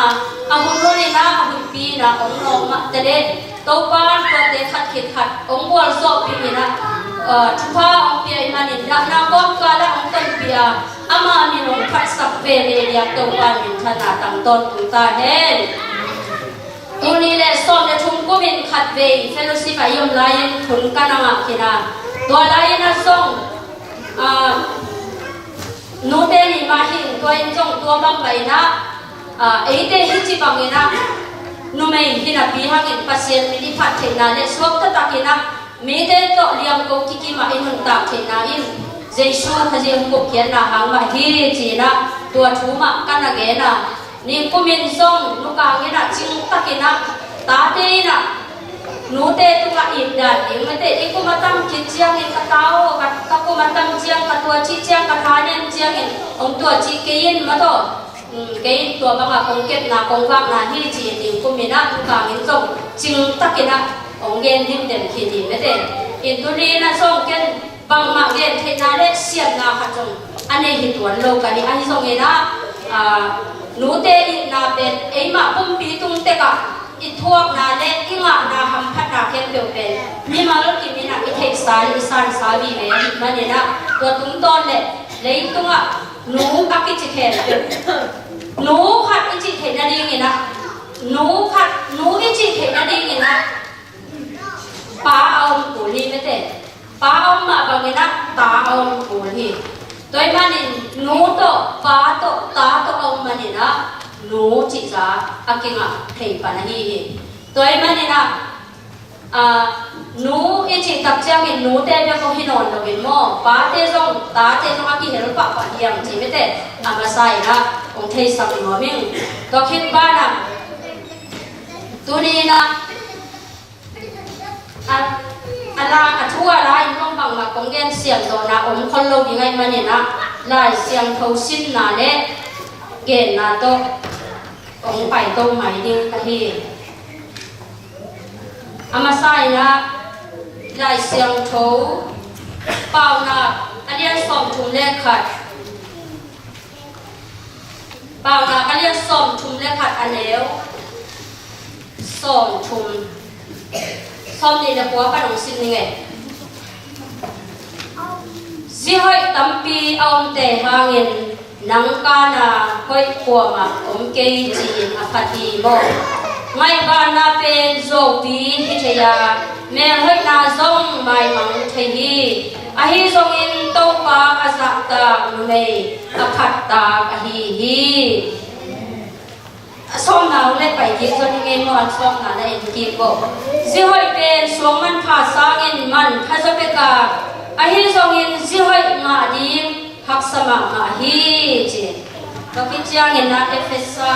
a hun hun in ah a hunpi in ah ong nawk mah ta leh Topan tuate khat khit khat ong gualzawhpih in ah, ah, thupha ong pia i hih manin dahna kawmkal ah ong tonpih a, ama min ong phatsak veve diak Topan minthanna tang tawntung ta hen. Tul nih le sawm le thum kumin khatvei fellowship ah i om lai-in hun ka na ngah khin a, tua lai-in ah zong, ah, nute nih mah hi in, tua in zong tua bang pai in ah, ah, eite hih ci bangin ah numei hinapi hangin Pasian min i phat theihna le suakta takin ah mite tawh liangko kikim ah i nuntak theihna in Jesu Khazih hong gupkhiatna hang mah hi ci-in ah tua thu mah ka na gen a, ningkumin zong nukang in ah cingtakin ah tate in ah nute tungah it dan ding mete, i kum a tam khit ciangin ka ta aw, ka, ka kum a tam ciang, ka tuacih ciang, ka thanem ciangin hong tuacih kei in mataw. Hmm, kei in tua bangah kong kepna kong vakna hi ci-in ningkumin ah nukang in zong cingtakin ah hong gen dimdem khin hi mete. In tuni in ah zong ken bangmah gen theihna le siamna khat zong a nei hi tuan lo ka hi. Ahi zongin ah, ah, nute itna pen eimah pumpi tung tekah i thuakna le i ngahna hamphatna khempeuh pen mimal kim in ah i theihsa le i sansa vive ahih manin ah tua tungtawn le leitungah nu a kici khempeuh, nu khat i cih theih nadingin ah, nu khat, nu i cih theih nadingin ah pa a om kul hi mete. Pa a om mah bangin ah ta a om kul hi. Tua ahih manin nu tawh pa tawh ta tawh a om manin ah nu cihza a kingah thei pan ahi hi. Tua ahih manin ah, ah, nu i cih tak ciangin nute bek hong hi nawn loin maw, pate zong tate zong a kihel pahpah hiam cih mete a masa in ah hong theisak nuam ing. Tua khit banah tuni in ah a, a la, a thu a la in hong bangmah kong gen siam zawhna om khol lo ding ahih manin ah Lai Siangtho simna le genna tawh hong paito mai ding ka hi. A masa in ah Lai Siangtho Paunak a lian sawmthum le khat, Paunak a lian sawmthum le khat a neu sawmthum, sawmnih le kua pan hong sim ning e. Zi hoih tampi a omte hangin nang kana hoih kuamah om kei ci-in a phat hi maw? Ngaihbaanna pen zuaupi hi thei a, melhoihna zong maimang thei hi. Ahi zongin Topa a zahtak numei a phattak ahi hi. A sawmna hong let pai kik zaw ni ngei maw, a sawmna na en kik maw? Zi hoih pen suang manpha sangin manpha zaw pek a, ahi zongin zi hoih ngah ding haksa mahmah hi ci. Tua khit ciangin ah Efesa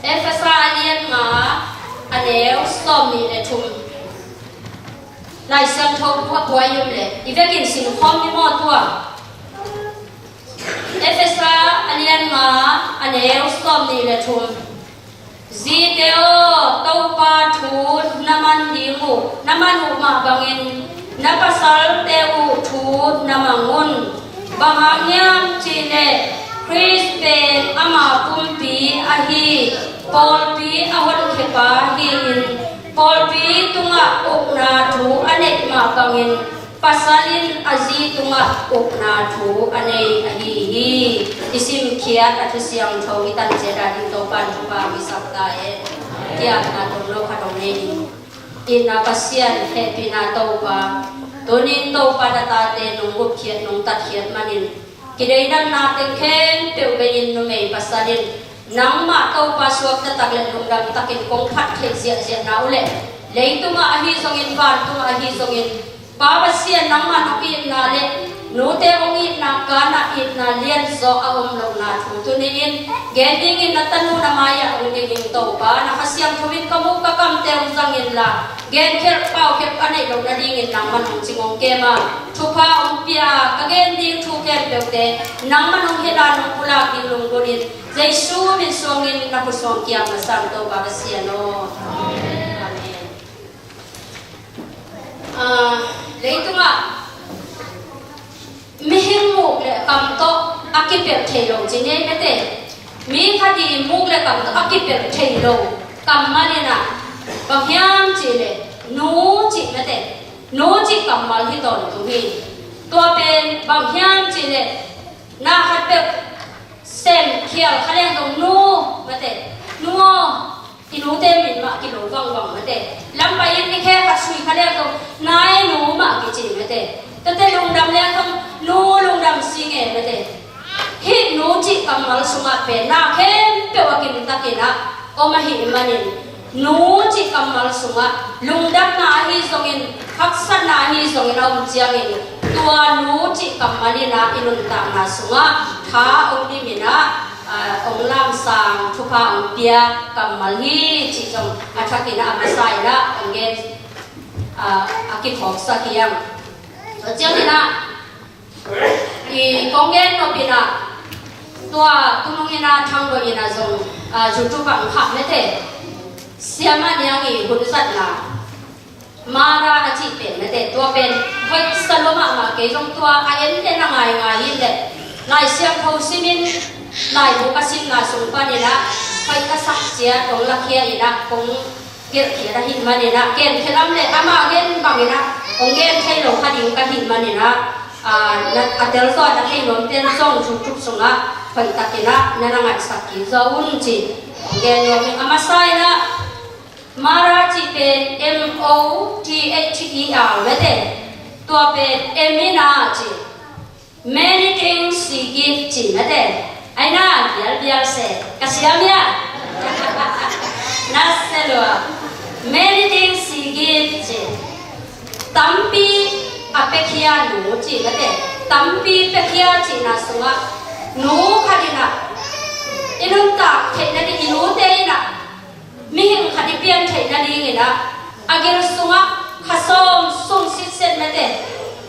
Efesa a lian nga a neu sawmnih le thum. Lai Siangtho buai um le i vekin sin khawm ni maw? Efesa a lian nga, a neu sawmnih le thum. Zite aw, Topa thu na man ding uh, na man uh mah bangin na pasalte uh thu na mang un. Bang hang hiam cih leh Khrist pen ama pumpi ahi, pawlpi a honkhiapa hi-in, pawlpi tungah ukna thu a neih mah bangin pasal in a zi tungah ukna thu a nei ahi hi. I simkhiat a Thu Siangtho i tan ciat a ding Topa in thupha hong hisak ta hen. Kiamna tawm lo khat hong nei ding. Itna Pasian, hehpihna Topa, tuni-in Topa na tate nong gupkhiat, nong tatkhiat manin, kideidanna teng khempeuh bei-in numei pasal in nangmah Topa suak taktak le lungdam takin kong phat theih ziahziahna uh leh, leitungah ahi zongin, vantungah ahi zongin, Pa Pasian, nangmah nong itna le nute hong itna kanah itna lianzaw a om lohna thu tuni-in gen dingin na tanu na mai-ah hong ding ing Topa. Na Kha Siangtho in ka muk ka kamte hong zang inla, genkhelh paukhelh a neih loh nadingin nangman hong cing hong kem a, thupha hong pia a, ka gen ding thu khempeuhte nangman hong hilh a, nong pulak ding lunggulh in, Jesu min suangin na khut suang kiam masa ung Topa Pasian aw. Amen. Ah, leitungah mihing muk le kam tawh a kipelh thei lo ci nei mate. Mi khat i muk le kam tawh a kipelh thei lo kammal in ah, bang hiam cih leh nu cih mate. Nu cih kammal hi tawntung hi. Tua pen bang hiam cih leh na khat peuh sem khial kha leng zong nu mate, nu aw, i nute min mah kilo vangvang mate. Lampai in i khe khat sui kha leng zong nai nu mah kici mate. Tate lungdam leng zong nu lungdam si nge mate. Hih nu cih kammal sungah pen na khempeuh a kimtakin ah om ahih manin, nu cih kammal sungah lungdamna ahi zongin, haksatna ahi zongin a om ciangin, tua nu cih kammal in ah i nuntakna sungah tha hong dim in ah, ah, hong lamsang, thupha hong pia kammal hi cih zong a thakin ah a masa in ah hong gen, ah, a kiphawksak hi hang. Tua ciangin ah i kong gen nop in ah, tua tunung in ah Thang Bawi in ah zong, ah, YouTube ah hong khah mate. Siamah Niang i hun zatna, Mara a cih pen mate, tua pen hoih sa lua mahmah, kei zong tua a en le na ngaingai in leh, Lai Siangtho simin, laibu ka simna sung panin ah hoih ka sak ciat hong lakhia in ah kong gelhkhiat ahih manin ah, genkhelh lam le amah gen bangin ah hong gen thei lo kha ding ka hih manin ah, ah, na, a telzaw na thei nuam ten zong YouTube sungah hoihtakin ah na na ngaihsak kik zaw un ci hong gen nuam ing. A masa in ah Mara cih pen M O T H E R mate. Tua pen M in ah ci Many things she give ci mate. Ai na bialbial se. Ka siam hia? Na se lua. Many things she give ci. Tampi a piakhia nu ci mate. Tampi piakhia cihna sungah nu khat in ah i nuntak theih nading, i nute in ah mihing khat i pian theih nadingin ah, a gil sungah kha sawm sung sitset mate,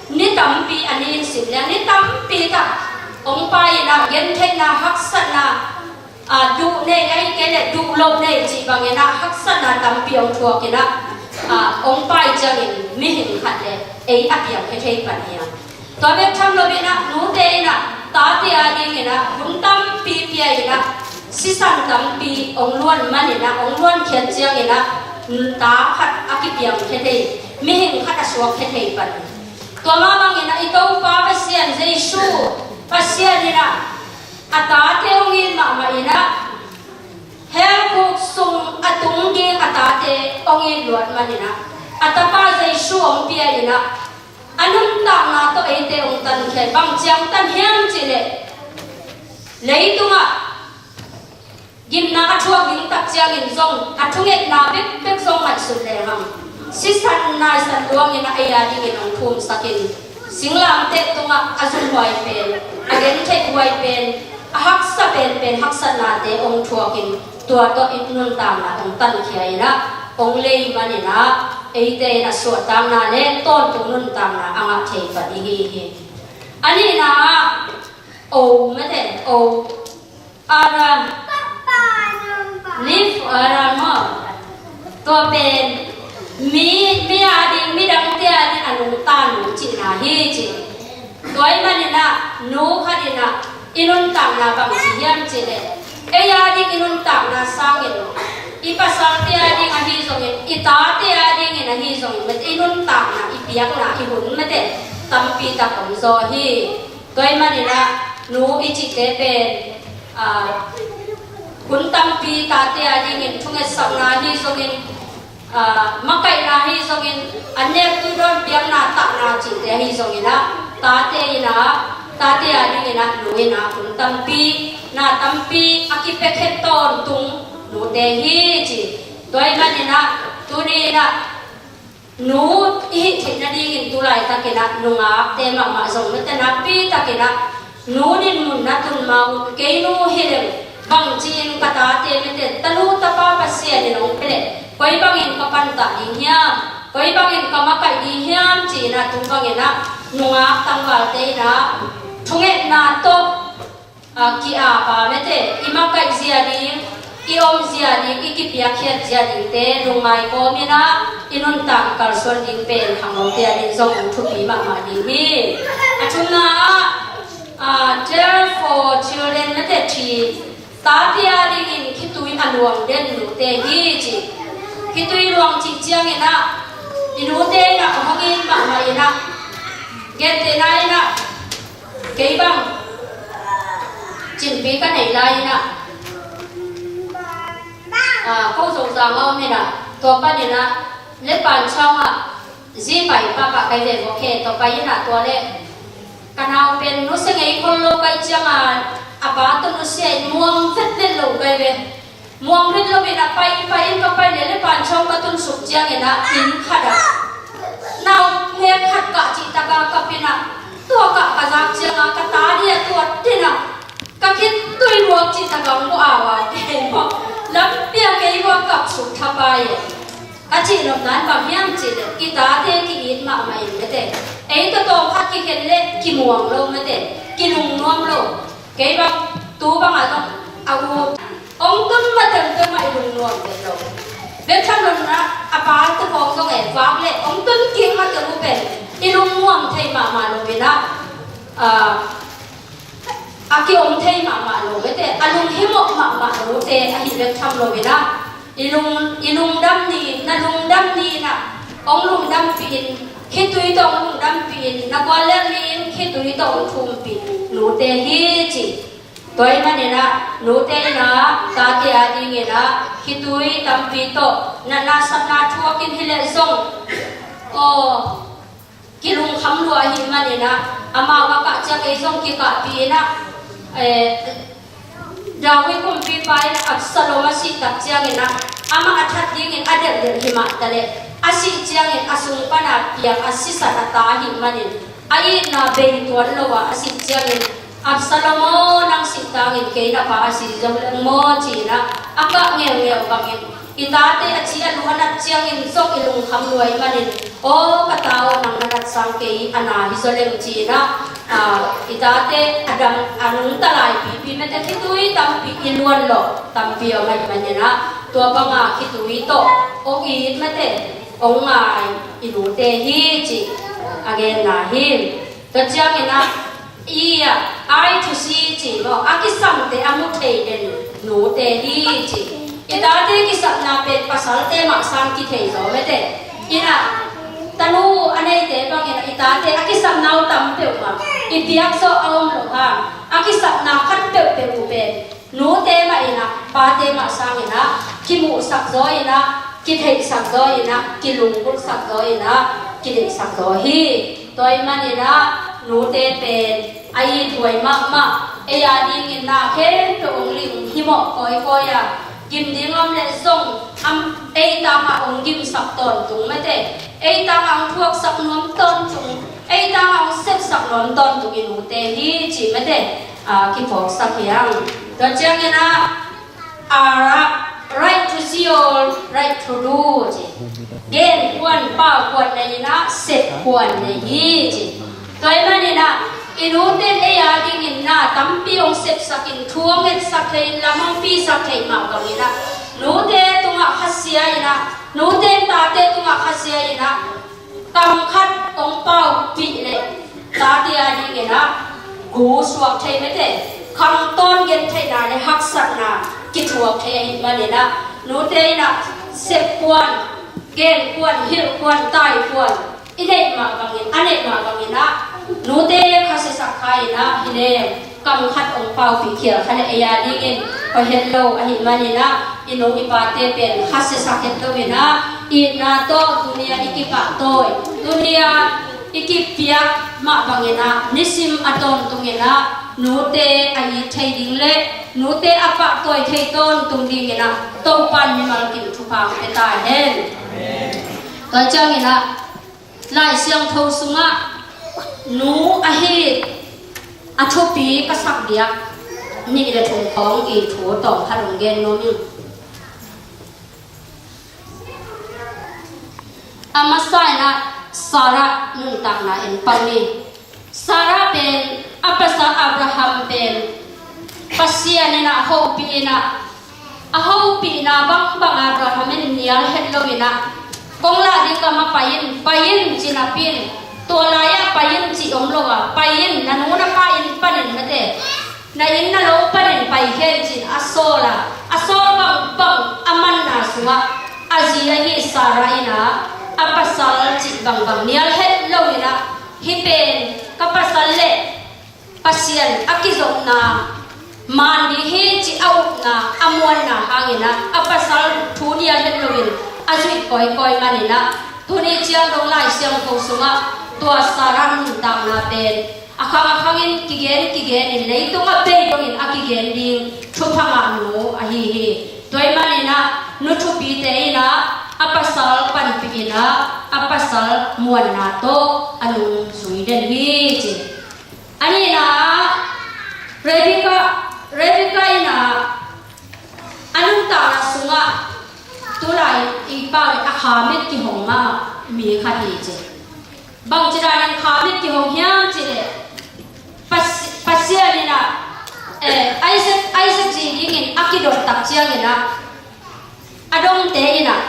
ni tampi a ni in sim leng, ni tampi tak hong pai in ah, gentheihna, haksatna, ah, duh nei, ahih kei leh duh loh nei cih bangin ah, haksatna tampi hong thuak in ah, ah, hong pai ciangin mihing khat le ei a piangkhia thei pan hi a. Tua bek tham lo in ah, nute in ah, tate a dingin ah, hun tampi pia in ah, sisan tampi hong luan man in ah, hong luan khiat ciangin ah, ta khat a kipiangkhia thei, mihing khat a suakkhia thei pan. Tua mah bangin ah, i Topa Pasian Jesu, Pasian in ah, a tate hong it mahmah in ah, hell khuk sung a tung ding a tate hong it luat man in ah, a tapa Jesu hong pia in ah, a nuntakna tawh eite hong tankhia. Bang ciang tan hiam cih leh, leitungah gimna a thuak ding tak ciangin zong a thungetna bekbek zong ngaihsut lehang, sisan naisan luangin a ei a dingin hong thumsakin, singlamteh tungah a zumhuai pen, a gentheihhuai pen, a haksa penpen haksatnate hong thuakin, tua tawh i nuntakna hong tankhia in ah, hong lei man in ah, eite in a suahtakna le tawntung nuntakna a ngah thei pan i hi hi. A nihna ah, o mate, o, ara, live ara maw. Tua pen mi, mi a ding, midangte a ding a nungta nu cihna hi ci. Tua ahih manin ah nu khat in ah i nuntakna bang ci hiam cih leh, ei a ding i nuntakna sangin i pasalte a ding ahi zongin, i tate a dingin ahi zongin, mate, i nuntakna, i piakna, i hun, mate, tampi tak om zaw hi. Tua ahih manin ah nu i cihte pen, ah, hun tampi tate a dingin thungetsakna ahi zongin, ah, makaihna ahi zongin, an nektu dawn piakna, tahna cihte ahi zongin ah, tate in ah, tate a dingin ah nu in ah hun tampi, na tampi a kipia khe tawntung nute hi ci. Tua ahih manin ah tuni in ah nu i hih theih nadingin tu laitakin ah nungakte mahmah zong, mate, nakpi takin ah nu dinmun na tun ma un, kei nu hi leng bangci-in ka tate, mate, tanu tapa Pasian in hong pia leh koi bangin ka pantah ding hiam, koi bangin ka makaih ding hiam ci-in ah tu bangin ah nungak tangvalte in ah thungetna tawh, a, ki-ap a, mate, i makaih zia ding, i om zia ding, i kipiakkhiat zia dingte lungngai kawmin ah i nuntak kalsuan ding pen khangnote a ding zong thupi mahmah ding hi. A thumna ah, a, twelve for children, mate, three, tate a dingin khitui a luang den nute hi ci. Khitui luang cih ciangin ah i nute in ah hong it mahmah in ah, gentehna in ah, kei bang cinpi ka neih lai in ah, ah, ko Zozang a om in ah, tua panin ah Lepanchawng ah zi pai pah pah kai ve vok he, tua pai in ah tua leh ka nau pen nusia ngei khol lo kai ciang a, a pa tawh nusia in muang vetvet lo kai ve. Muang rit loin ah pai, pai in ka pai leh Lepanchawng ka tunsuk ciangin ah inn khat ah nau nek khat kah cih tak a kap in ah, tua kah ka zak ciang a ka ta dia tua tin ah ka khitui luak cih tak a hong buak au a, kei maw, lampi ah kei maw kap suk thapai e. Ka cihnopna in bang hiam cih leh i tate ki-it mahmah in, mate. Ei tawh tawm khat kikhen leh kimuang lo, mate, kilungnuam lo. Kei bang tu bangah zong a ut hong tun ma tengteng mah i lungnuam vet lo. Bek tham lo in ah a pa tupawng zong e, vak leh hong tun kik ma teng uh pen i lungnuam thei mahmah lo in ah, ah, a ki-om thei mahmah lo, mate, a lunghimawh mahmah lote ahi bek tham lo in ah, i lung, i lungdam ni, na lungdam ni in ah hong lungdampih in, khitui tawh hong lungdampih in, na guallel ni in khitui tawh hong thumpih nute hi ci. Tua ahih manin ah nute in ah tate a dingin ah khitui tampi tawh natna satna thuak in hi leh zong, aw, kilungkham lua ahih manin ah, amau a kah ciang ei zong kikahpih in ah, eh, David kumpipa in Absalom a sih tak ciangin ah, amah a that dingin a delhdelh hi mah taleh, a sih ciangin a sung pan a piang a sisan a ta ahih manin, a itna bei tuan lo a, a sih ciangin, "Absalom aw, nang sih tangin kei na pa a si zo leng maw?" ci-in ah a kah ngeungeu bangin, i tate a ci a luh a nat ciangin zong i lungkham lua ahih manin, "Aw, ka ta aw, nang na nat sang kei a na hi zaw leng," ci-in ah, ah, i tate a dam, a nungta lai pipi, mate, khitui tampi i luanlawh tampi om ahih manin ah, tua banga khitui tawh hong it, mate, hong ngai i nute hi ci a genna hi. Tua ciangin ah, i, ah, eye to see ci maw, a kisamte a mu thei den nute hi ci. I tate kisapna pen pasalte mah sang kithei zaw, mate. In ah, tanu a neite bangin ah i tate a kisapna uh tam peuhmah i piak zawh a om loh hang, a kisapna khat peuhpeuh uh pen nute mah in ah, pate mah sangin ah kimuhsak zaw in ah, kitheihsak zaw in ah, kilunggulhsak zaw in ah, kideihsak zaw hi. Tua ahih manin ah nute pen a ithuai mahmah, ei a dingin na khempeuh hong lunghimawh kawikawi a, gim ding om leh zong, am, ei tangah hong gimsak tawntung, mate, ei tangah hong thuaksak nuam tawntung, ei tangah hong sepsak nuam tawntung i nute hi ci, mate, a, kiphawksak hi hang. Tua ciangin ah, a, right to see or right to do ci. Gen khuan, pau khuan nei in ah, sep khuan nei hi ci. Tua ahih manin ah, I nute in ei a dingin na tampi hong sepsak in, thu hong etsak thei in, lam hong pisak thei mah bangin ah, nute tungah khasia in ah, nute in tate tungah khasia in ah, kam khat hong paupih leh tate a dingin ah gu suak thei mete, khangtawn gentheihna le haksatna kithuak thei ahih manin ah, nute in ah sepkuan, genkuan, hilhkuan, taikuan i neih mah bangin, a neih mah bangin ah, nute khasiasak kha in ah, hi leng kam khat hong paupih khial kha leh ei a dingin hoih het lo ahih manin ah, i nu i pate pen khasiasak het lo in ah, itna tawh tuni a i kipahtawi, tuni a i kipiak mah bangin ah, nisim a tawntung in ah, nute a it thei ding le nute a pahtawi thei tawntung dingin ah, Topa in mimal kim thupha hong pia ta hen. Tua ciangin ah, Lai Siangtho sungah nu a it a thupi ka sak diak nih le thum khawng i thu tawm khat hong gen nuam ing. A masa in ah Sarah nuntakna en pah ni. Sarah pen, a pasal Abraham pen Pasian in ah hopih in ah, a hopihna bangbang Abraham in nial het lo in ah, kong lah ding gam ah pai in, pai in ci napi in, tua lai-ah pai in cih om lo a, pai in, na nu na pa inn panin mate, na inn na lo panin paikhia in ci-in a sawl a, a sawl bangbang a manna sungah a zi ahi Sarah in ah, a pasal cih bangbang nial het lo in ah, hih pen ka pasal le Pasian a kizopna man ding hi cih a upna, a muanna hangin ah, a pasal thu nial het loin a zuih kawikawi manin ah, tuni ciang dong Lai Siangtho sungah tua Sarah nuntakna pen a khang a khangin kigen kigenin, leitung a bei dongin a kigen ding thupha ngahnu ahi hi. Tua ahih manin ah, nu thupite in ah a pasal panpih in ah, a pasal muanna tawh a nung zui den hi ci. A nihna ah, Rebecca, Rebecca in ah a nuntakna sungah tulai i pau in a khamit kihong mahmah mi khat hi ci. Bangci danin khamit kihong hiam cih leh, Pas-, Pasian in ah, eh, Isaac, Isaac zi dingin a kidot tak ciangin ah, a dongte in ah,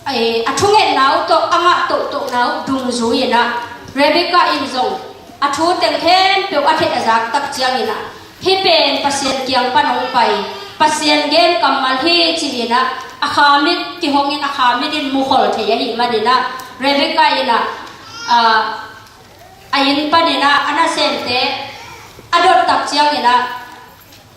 eh, a thungetna uh tawh a ngah tohtohna uh dungzui in ah, Rebecca in zong a thu teng khempeuh a theih a zak tak ciangin ah, hih pen Pasian kiang pan hong pai, Pasian gen kammal hi ci-in ah, a khamit kihongin, a khamit in mukhol thei ahih manin ah, Rebecca in ah, ah, a inn panin ah a nasemte a dot tak ciangin ah,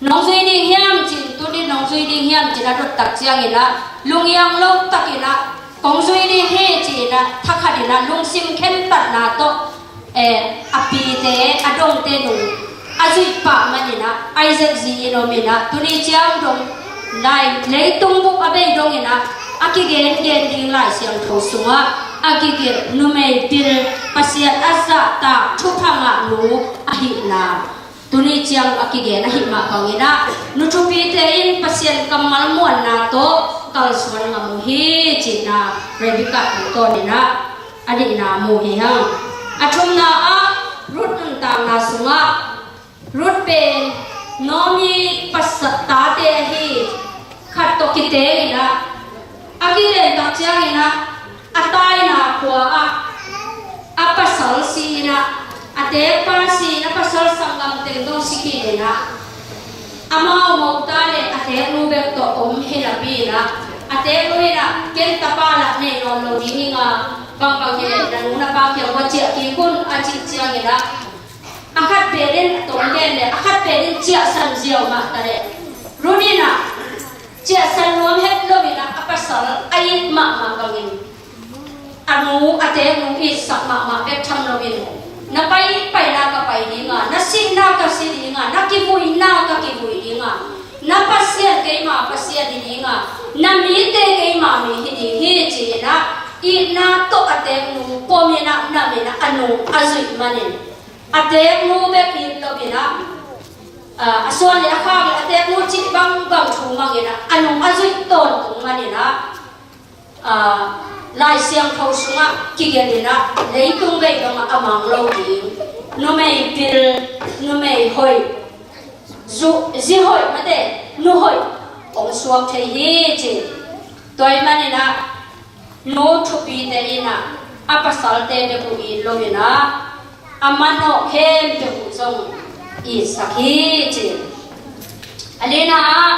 nong zui ding hiam ci-in, tuni nong zui ding hiam ci-in a dot tak ciangin ah, lungiang lo takin ah, kong zui ding hi ci-in ah, thakhatin ah, lungsim khentatna tawh, eh, a pite, a dongte nung a zuih pah manin ah, Isaac zi in om in ah, tuni ciang dong lai, leitung bup a bei dongin ah, a kigengen ding Lai Siangtho sungah a kigen numei pil, Pasian a zahtak thupha ngahnu ahihna tuni ciang a kigen ahih mah bangin ah, nu thupite in Pasian kammal muanna tawh kalsuan ngam uh hi cihna Rebecca tungtawnin ah a nihna mu hi hang. A thumna ah, Ruth nuntakna sungah, Ruth pen Naomi pasa-, tate ahi khat tawh kiteng in ah, a kigen tak ciangin ah, a taina khua ah a pasal si in ah, a tekpa si in ah, a pasal sanggam teng dong si khin in ah, amau mote le a teknu bek tawh om hi napi in ah, a teknu in ah, ken tapa lah nei nawn lo ding ing a, bangbang hi leh na nu na pa kiang va ciah kik un a cih ciangin ah, a khat pen in a tawm gen le a khat pen in ciahsan ziau mah ta leh, Ruth in ah ciahsan nuam het loin ah, a pasal a it mahmah bangin, a nu, a teknu itsak mahmah bek tham loin, na pai, paina ka pai ding a, na sihna ka si ding a, na kivuina ka kivui ding a, na Pasian keima Pasian hi ding a, na mite keima mi hi ding hi ci-in ah, itna tawh a teknu pom in ah, nam in ah, a nu a zuih manin, a teknu bek it loin ah, a, a suan le a khak le a teknu cih bangbang thu mang in ah, a nu a zuih tawntung manin ah, a, Lai Siangtho sungah kigelh in ah leitung vei dongah a mang lo ding, numei pil, numei hoih, zu, zi hoih mate, nu hoih hong suak thei hi ci. Tua ahih manin ah nu thupite in ah a pasalte bek uh it lo in ah a manawh khempeuh uh zong itsak hi ci. A lina ah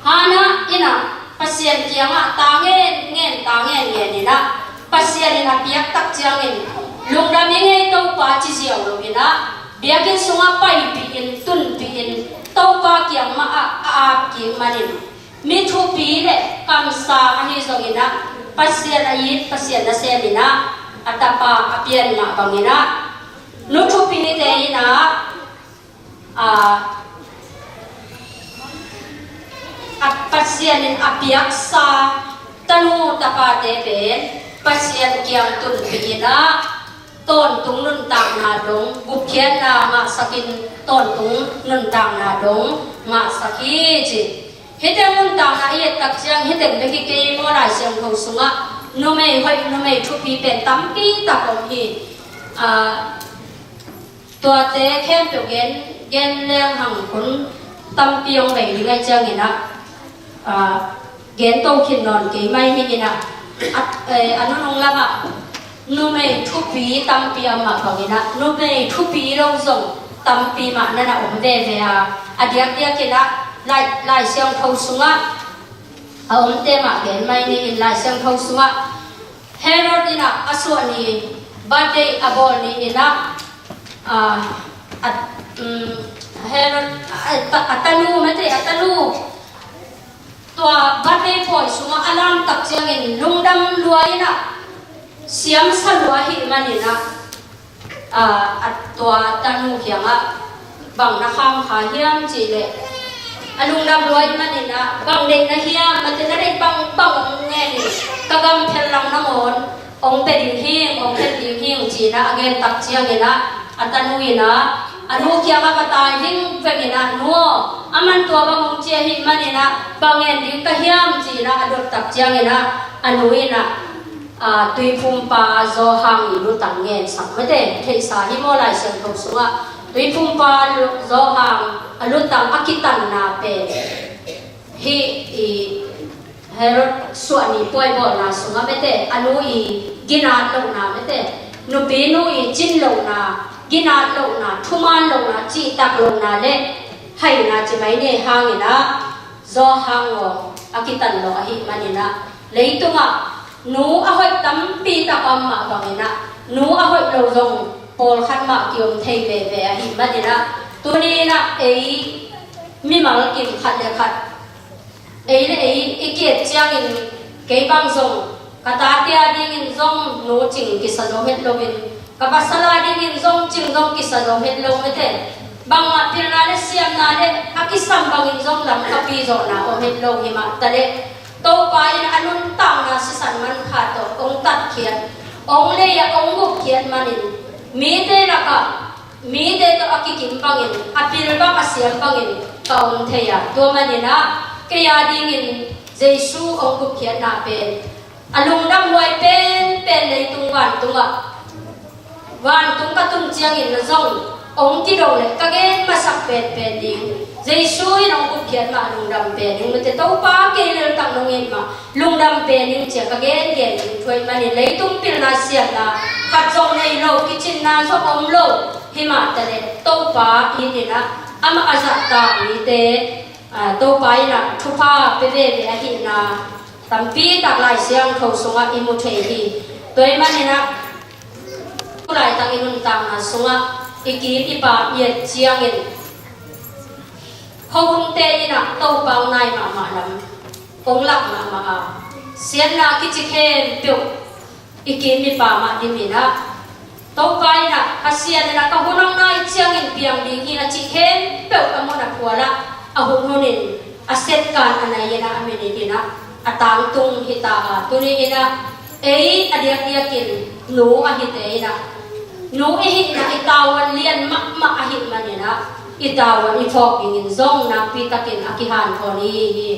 Hannah in ah Pasian kiangah ta ngen ngen, ta ngen ngen in ah Pasian in a piak tak ciangin lungdam ing ei Topa ci ziau lo in ah biakinn sungah paipih in, tunpih in, Topa kiang mah ah a ap kik manin mi thupi le kamsang ahi zongin ah Pasian a it, Pasian nasem in ah a tapa a pian mah bangin ah nu thupite in ah a, a Pasian in a piaksa tanu tapate pen Pasian kiang tunpih in ah tawntung nuntakna dong, gupkhiatna ngahsakin tawntung nuntakna dong ngahsak hi ci. Hihte nuntakna i et tak ciang hihte bek hi kei maw, Lai Siangtho sungah numei hoih, numei thupi pen tampi tak om hi. A, tuate khempeuh gen, gen leng hang hun tampi hong bei ding ahih ciangin ah, a, gen to khin nawn kei mai hi in ah, a, eh, a nunung lamah numei thupi tampi a mah bangin ah numei thupi lo zong tampi mah na na om veve a, a diakdiak in ah Lai, Lai Siangtho sungah a omte mah gen mai ni in, Lai Siangtho sungah Herod in ah a suah ni, birthday a bawl ni in ah, a, a, um, Herod, a, a, a tanu mate, a tanu tua birthday pawi sungah a lam tak ciangin lungdam lua in ah siamsa lua ahih manin ah, a, a tua tanu kiangah bang na kham kha hiam cih leh a lungdam lua ahih manin ah bang deih na hiam, mate na deih bang bang hong ngen in, ka gam phel lang nangawn hong pia ding hing, hong pia ding hing ci in ah a gen tak ciangin ah a tanu in ah a nu kiangah va tai vingveng in ah, nu aw, aman tua bang hong ci ahih manin ah bang ngen ding ka hiam ci in ah a dot tak ciangin ah a nu in ah, a, tuiphumpa Johan i lutang ngensak mate, theihsa hi maw, Lai Siangtho sungah tuiphumpa lu-, Johan a lutang a kitanna pen hih i Herod suah ni pawi bawlna sungah mate, a nu i ginat lohna mate, nupi nu i cin lohna, ginat lohna, thuman lohna, cihtak lohna le haina ci mai ni hangin ah Johan aw a kitan lo ahih manin ah leitungah nu a hoih tampi tak a om mah bangin ah nu a hoih lo zong pawlkhat mah kiom thei veve ahih manin ah tuni in ah ei mimal kim khat le khat ei le ei i kiet ciangin kei bang zong ka tate a dingin zong nu cing kisa zo het loin ka pasal a dingin zong cing zong kisa zo het lo mate. Bangmah pilna le siamna le a kisam bangin zong lam ka pi zawhna om het lo hi mah ta le Topa in a nuntakna sisan man kha tawh hong tatkhiat, hong lei ah hong gupkhiat manin mite lakah mite tawh a kikim bangin, a pil bang a siam bangin ka om thei a, tua manin ah kei a dingin Jesu hong gupkhiatna pen a lungdam huai penpen leitung vantungah, vantung ka tun ciangin na zong hong kido le ka gen masak penpen ding. Jesu in hong gupkhiat mah lungdam pen ding, mate Topa kei leltak nong it mah lungdam pen ding cia ka gengen ding. Tua ahih manin leitung pilna siamna khat zong nei lo, kicinna zong om lo hi mah ta le Topa it in ah amah a zahtak mite, a, Topa in ah thupha pia veve ahihna tampi tak Lai Siangtho sungah i mu thei hi. Tua ahih manin ah tu laitak i nuntakna sungah i kim i pam i et ciangin khuahunte in ah Topa hong nai mahmah lam hong lak mahmah a, siatna kici khempeuh i kim i pam ah dim in ah Topa in ah Pasian in ah ka hun hong nai ciangin piang ding hi a cih khempeuh a mun a phual ah a hun hunin a setkan a nai in ah a minit in ah a tangtung hi ta a, tuni in ah ei a diakdiakin nu a hite in ah nu i hihna, i tavuan lian mahmah ahih manin ah i tavuan i phawk dingin zong nakpi takin a kihanthawn i hi hi.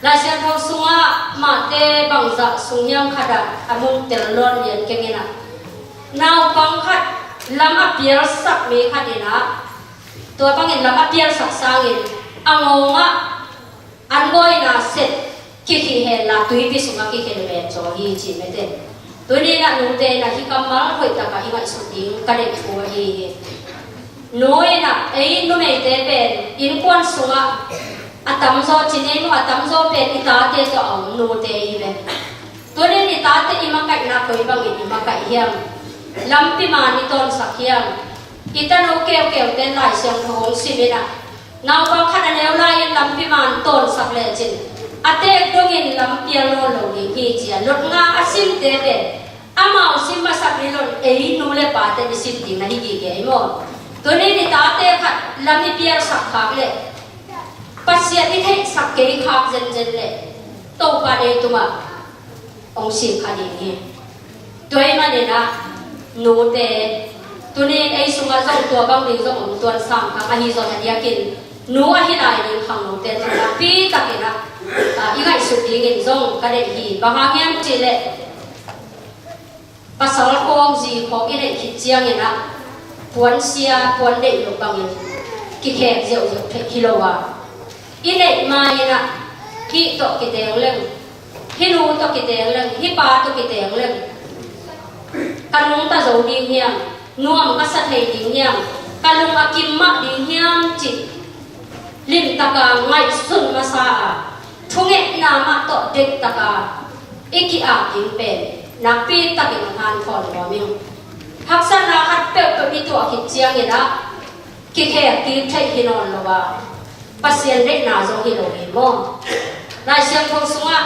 Laisiangtho sungah mahte bangzah sung hiam khat ah a mun tel lawn lian keng in ah, naupang khat lam a pialsak mi khat in ah, tua bangin lam a pialsak sangin a ngawngah an bawina set kikhih henla tuipi sungah kikhel ven zaw hi ci mete. Tuni in ah nute in ah hih kammal hoih takah i ngaihsut ding ka deih thu ahi hi. Nu in ah ei numeite pen innkuan sungah a tamzaw, ci nei nu a tamzaw pen i tate tawh a om nute hi ve. Tuni in i tate i makaihna koi bangin i makaih hiam? Lampi man i tawnsak hiam? I tanu keukeu ten Laisiangtho hong sim in ah, naupang khat a neu lai-in lampi man tawnsak lecin a teek dongin lam pial nawn lo ding hi ci a, Lot nga a simte pen amau sim masak ni lo in ei nu le pate i sim ding na hi gige hi maw? Tuni in i tate khat lam i pialsak khak leh Pasian i theihsak kei khak zenzen leh Topa ei tungah hong sik kha ding hi. Tua ahih manin ah nute, tuni in ei sungah zong tua bang ding zong om tuan sam kha, ahi zong a diakin nu ahi lai ding khang nute tungah pi takin ah, ah, i ngaihsut dingin zong ka deih hi. Bang hang hiam cih leh pasal khawng zi khawng i neih khit ciangin ah puan sia puan deih lo bangin kikhek ziauziau theih hi lo a, i neih ma-in ah hih tawh kiteng leng, hih nu tawh kiteng leng, hih pa tawh kiteng leng, ka nungta zo ding hiam, nuam ka sa thei ding hiam, ka lung a kim mah ding hiam cih limtaka ngaihsun masa a, thungetna mah tawh dektaka i ki-ap ding pen nakpi takin hanthawn nuam ing. Haksatna khat peuhpeuh i tuah khit ciangin ah kikhek kik theih hi nawn lo a, Pasian deihna zong hi lo hi maw? Laisiangtho sungah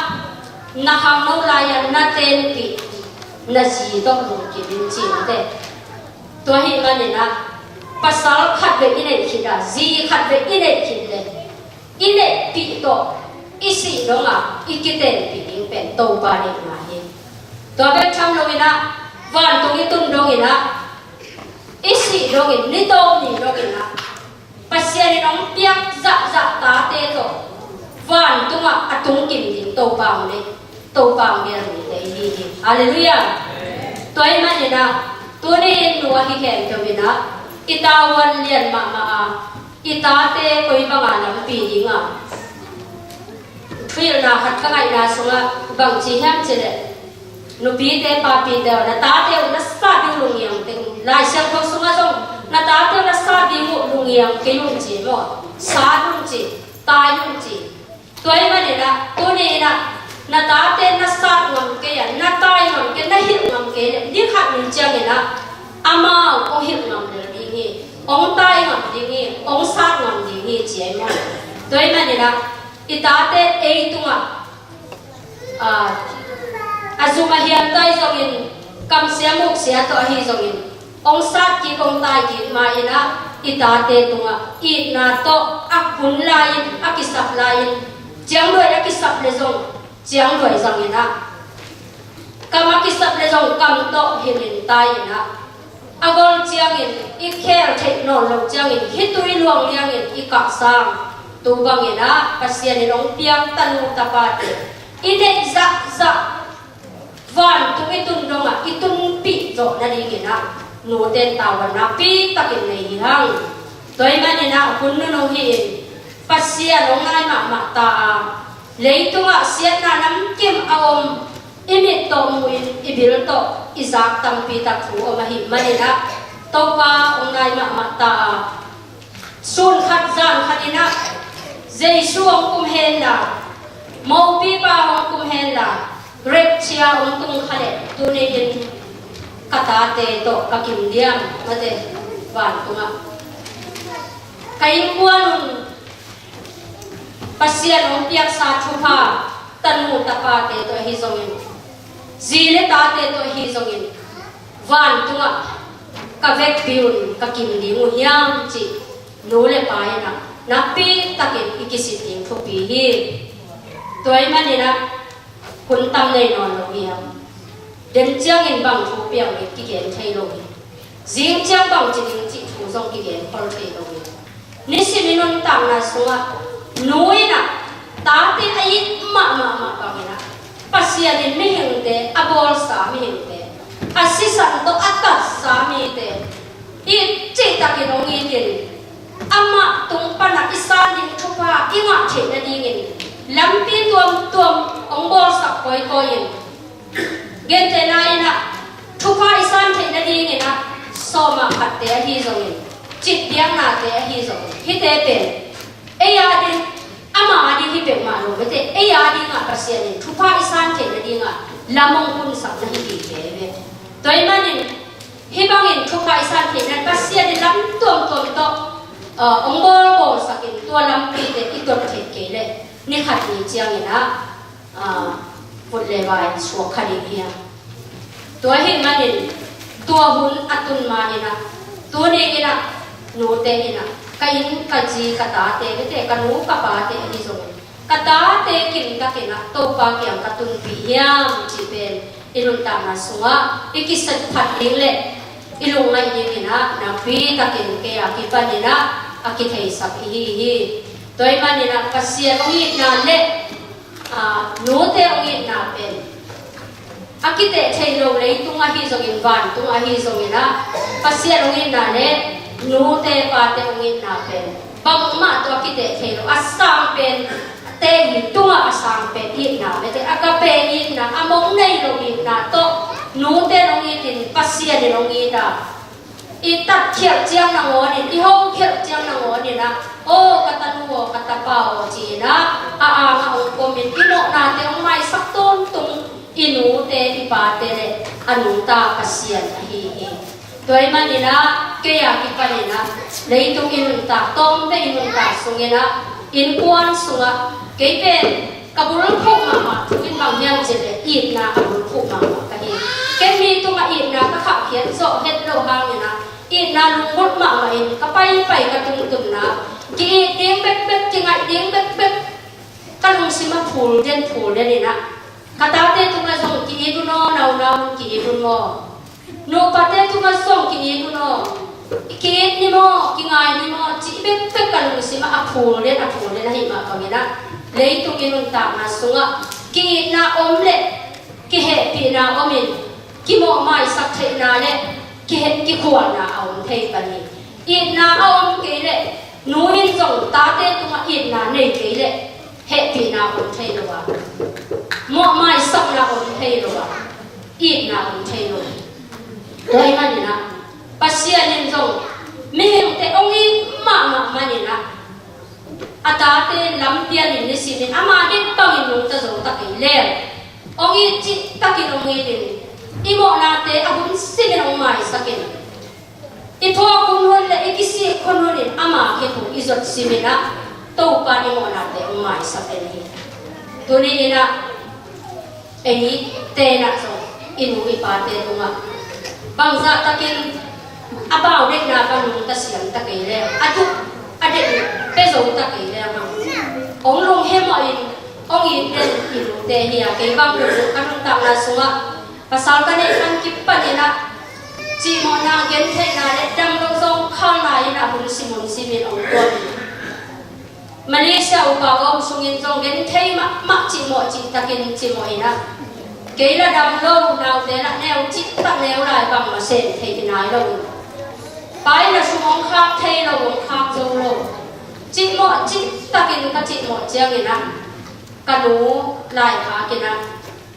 na khangno lai-a na tenpih na zi tawh lungkim in ci mete. Tua ahih manin ah pasal khat vei i neih khit a, zi khat vei i neih khit leh i neihpih tawh i sih dongah i kitenpih ding pen Topa deihna hi. Tua bek tham loin ah vantung i tun dongin ah, i sih dongin, ni tawp ni dongin ah Pasian in hong piak zahzah tate tawh vantungah a tungkim ding Topa hong deih, Topa hong deih mite i hi hi. Halleluiah. Tua ahih manin ah tuni in nu ahi khempeuh in ah i tavuan lian mahmah a, i tate koi banga lampi dinga thuhilhna khat ka ngaihna sungah bangci hiam cih leh, nupite papite aw, na tate uh na sat ding uh lungngiang teng, Laisiangtho sungah zong na tate uh na sat ding uh lungngiang kei un ci maw, sat un ci, tai un ci. Tua ahih manin ah tuni in ah na tate na sat ngam kei a, na tai ngam kei, na hilh ngam kei leh ni khat ni ciangin ah amau hong hilh ngam lel ding hi, hong tai ngam ding hi, hong sat ngam ding hi ci ahi maw? Tua ahih manin ah i tate ei tungah, ah, a zum a hiam tai zongin, kamsia muksia tawh ahi zongin, hong sat kik hong tai kik ma-in ah i tate tungah itna tawh a kun lai-in, a kisap lai-in, ciangduai a kisap le zong ciangduai zangin ah, kam a kisap le zong kam tawh hilhin tai-in ah, a gol ciangin i khel theih nawn loh ciangin khitui luang liangin i kah sang. Tu bangin ah Pasian in hong piak tanu tapate i neih zahzah vantung i tun dongah i tunpih zawh nadingin ah nute in tavuan nakpi takin nei hi hang. Tua ahih manin ah hun nunung hi-in Pasian hong nai mahmah ta a, leitungah siatna namkim a om, i mit tawh mu-in i bil tawh i zak tampi tak thu om ahih manin ah Topa hong nai mahmah ta a, sun khat zan khat in ah Jesu hong kum henla, mopipa hong kum henla, rapture hong tung kha leh tuni in ka tate tawh ka kim diam, mate, vantungah ka innkuan un Pasian hong piaksa thupha, tanu tapate tawh ahi zongin, zi le tate tawh ahi zongin, vantungah ka vekpi un ka kim ding uh hiam cih nu le pa in ah nakpi takin i kisit ding thupi hi. Tua ahih manin ah hun tam nei nawn lo hi hang. Den ciangin bang thu piang ding kigen thei lo hi. Zing ciang bang ci ding cih thu zong kigen khol thei lo hi. Nisim i nuntakna sungah nu in ah Tate a it mahmah mah bangin ah, Pasian in mihingte, a bawlsa mihingte, a sisan tawh a tatsa mite it cihtakin hong itin, amah tung panah i san ding thupha i ngah theih nadingin lampi tuamtuam hong bawlsak kawikawi in, gentehna in ah, thupha i san theih nadingin ah, sawmah khatte ahi zongin, citbiaknate ahi zongin, hihte pen ei a ding, ama a ding hi peuhmah lo mete, ei a dingah Pasian in thupha i san theih nadingah lam hong hunsak na hi ding hi ve. Tua ahih manin, hih bangin thupha i san theih nading Pasian in lam tuamtuam tawh, uh, hong bawlbawlsakin, tua lampite i tuat theih kei leh, ni khat ni ciangin ah, aa, vut le vai suak kha ding hi a. Tua ahih manin, tua hun a tun ma in ah, tuni in ah, nute in ah, ka inn, ka zi, ka tate, mite, ka nu, ka pate ahi zongin, ka tate kimtakin ah Topa kiang ka tunpih hiam cih pen i nuntakna sungah i kisep phat ding le i lungngaih dingin ah, nakpi takin kei a kipanin ah a kitheisak i hi hi. Tua ahih manin ah Pasian hong itna le, aa, nute hong itna pen a kiteh thei lo, leitung ahi zongin, vantung ahi zongin ah, Pasian hong itna le nute pate hong itna pen bangmah tawh a kiteh thei lo, a sang pen te i tungah a sang pen itna mete, agape itna, a mong nei lo itna tawh nute hong itin, Pasian in hong it a. I tat khialh ciang nangawnin, i ho khialh ciang nangawnin ah, aw ka tanu aw, ka tapa aw ci-in ah, a angah hong pomin, i mawhnate hong maisak tawntung i nute, i pate le a nungta Pasian ahi hi. Tua ahih manin ah kei a kipanin ah, leitung i nuntak, tawmvei i nuntak sungin ah, innkuan sungah, kei pen ka bulphuh mahmah thu in bang hiam cih leh itna a bulphuh mahmah ka hi. Ken mi tungah itna ka khahkhiat zawh het loh hangin ah, itna lunggulh mahmah in ka paipai ka tuntunna, ki-it ding bekbek, kingaih ding bekbek ka lungsim ah phul den phul den in ah, ka tate tungah zong ki-it un aw, naunau, ki-it un maw. Nupate tungah zong ki-it un aw, ki-it ni maw, kingai ni maw, cih bekbek ka lungsim ah a phul den, a phul den ahih mah bangin ah, leitung i nuntakna sungah ki-itna om le kihehpihna om in, kimawhmaisak theihna le kihe-, kikhualna a om thei pan hi. Itna a om kei leh, nu in zong tate tungah itna nei kei leh, hehpihna om thei lo a, mawhmaisakna om thei lo a, itna om thei lo. Tua ahih manin ah, Pasian in zong mihingte hong it mahmah manin ah, a tate lampianin nisimin ama deih bangin nungta zo ta kei leh, hong it cihtakin hong itin, i mawhnate a hun simin hong maisakin, i thuak hunhun le i kisik hunhun in ama khekhu i zot simin ah, Topa in i mawhnate hong maisak den hi. Tuni in ah, eite in ah zong i nu i pate tungah bangzah takin a bau deihna bang nungta siam ta kei leh, a duh a deih pia zo ta kei leh, hong lunghimawh in hong it den i nute hi a, kei bang ka nuntakna sungah, pasal ka neih pan kipanin ah, cihmawhna, gentheihna le damlo zong khalna in ah hun sim hun simin hong tuam. Malaysia upa om sungin zong genthei mahmah, cihmawh cihtakin cihmawh in ah, kei lah damlo, naute lah neu cihtak neu lai, bangmah sem thei hi nai lo. Pa in ah sum hong khak thei lo, hong khak zo lo. Cihmawh cihtakin ka cihmawh ciangin ah, ka nu laikhak in ah,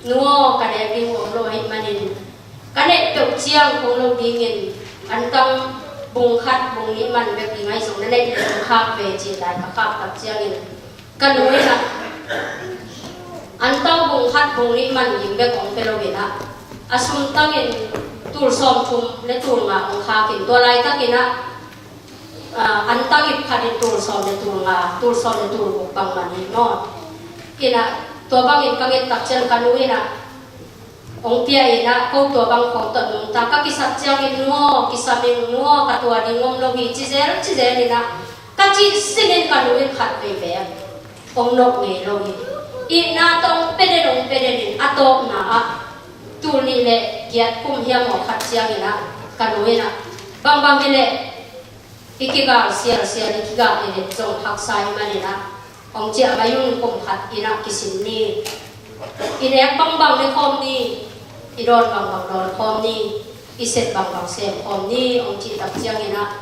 nu aw, ka nek ding om lo ahih manin, ka neih peuh ciang kong lo dingin, antang bung khat bung nih man bek ding ahi zong na neih leh hong khak ve, ci lai ka khak tak ciangin, ka nu in ah, antang bung khat bung nih man ding bek hong pia lo in ah, a sum tangin tul sawmthum le tul nga hong khak in, tua laitakin ah, aa, antang ip khat in tul sawm le tul nga, tul sawm le tul guk bang man hi maw. In ah, tua bangin ka nget tak ciang ka nu in ah, hong pia in ah, ko tua bang khawng tawh nungta ka kisap ciangin, nu aw, kisam ing, nu aw, ka tua ding om lo hi, ci zel, ci zel in ah, ka cih singin ka nu in khat vei bek hong nawk ngei lo hi. Itna tawh hong pia den, hong pia den in, a tawpna ah tul nih le giat kum hiam aw khat ciangin ah, ka nu in ah, bangbang hi leh i kigal sialsial, i kigal i let zong haksa ahih manin ah, Hong ciah mai un, kum khat inn ah kisin ni. I nek bangbang ne khawm ni, i dawn bangbang dawn khawm ni, i sep bangbang sem khawm ni, hong cih tak ciangin ah,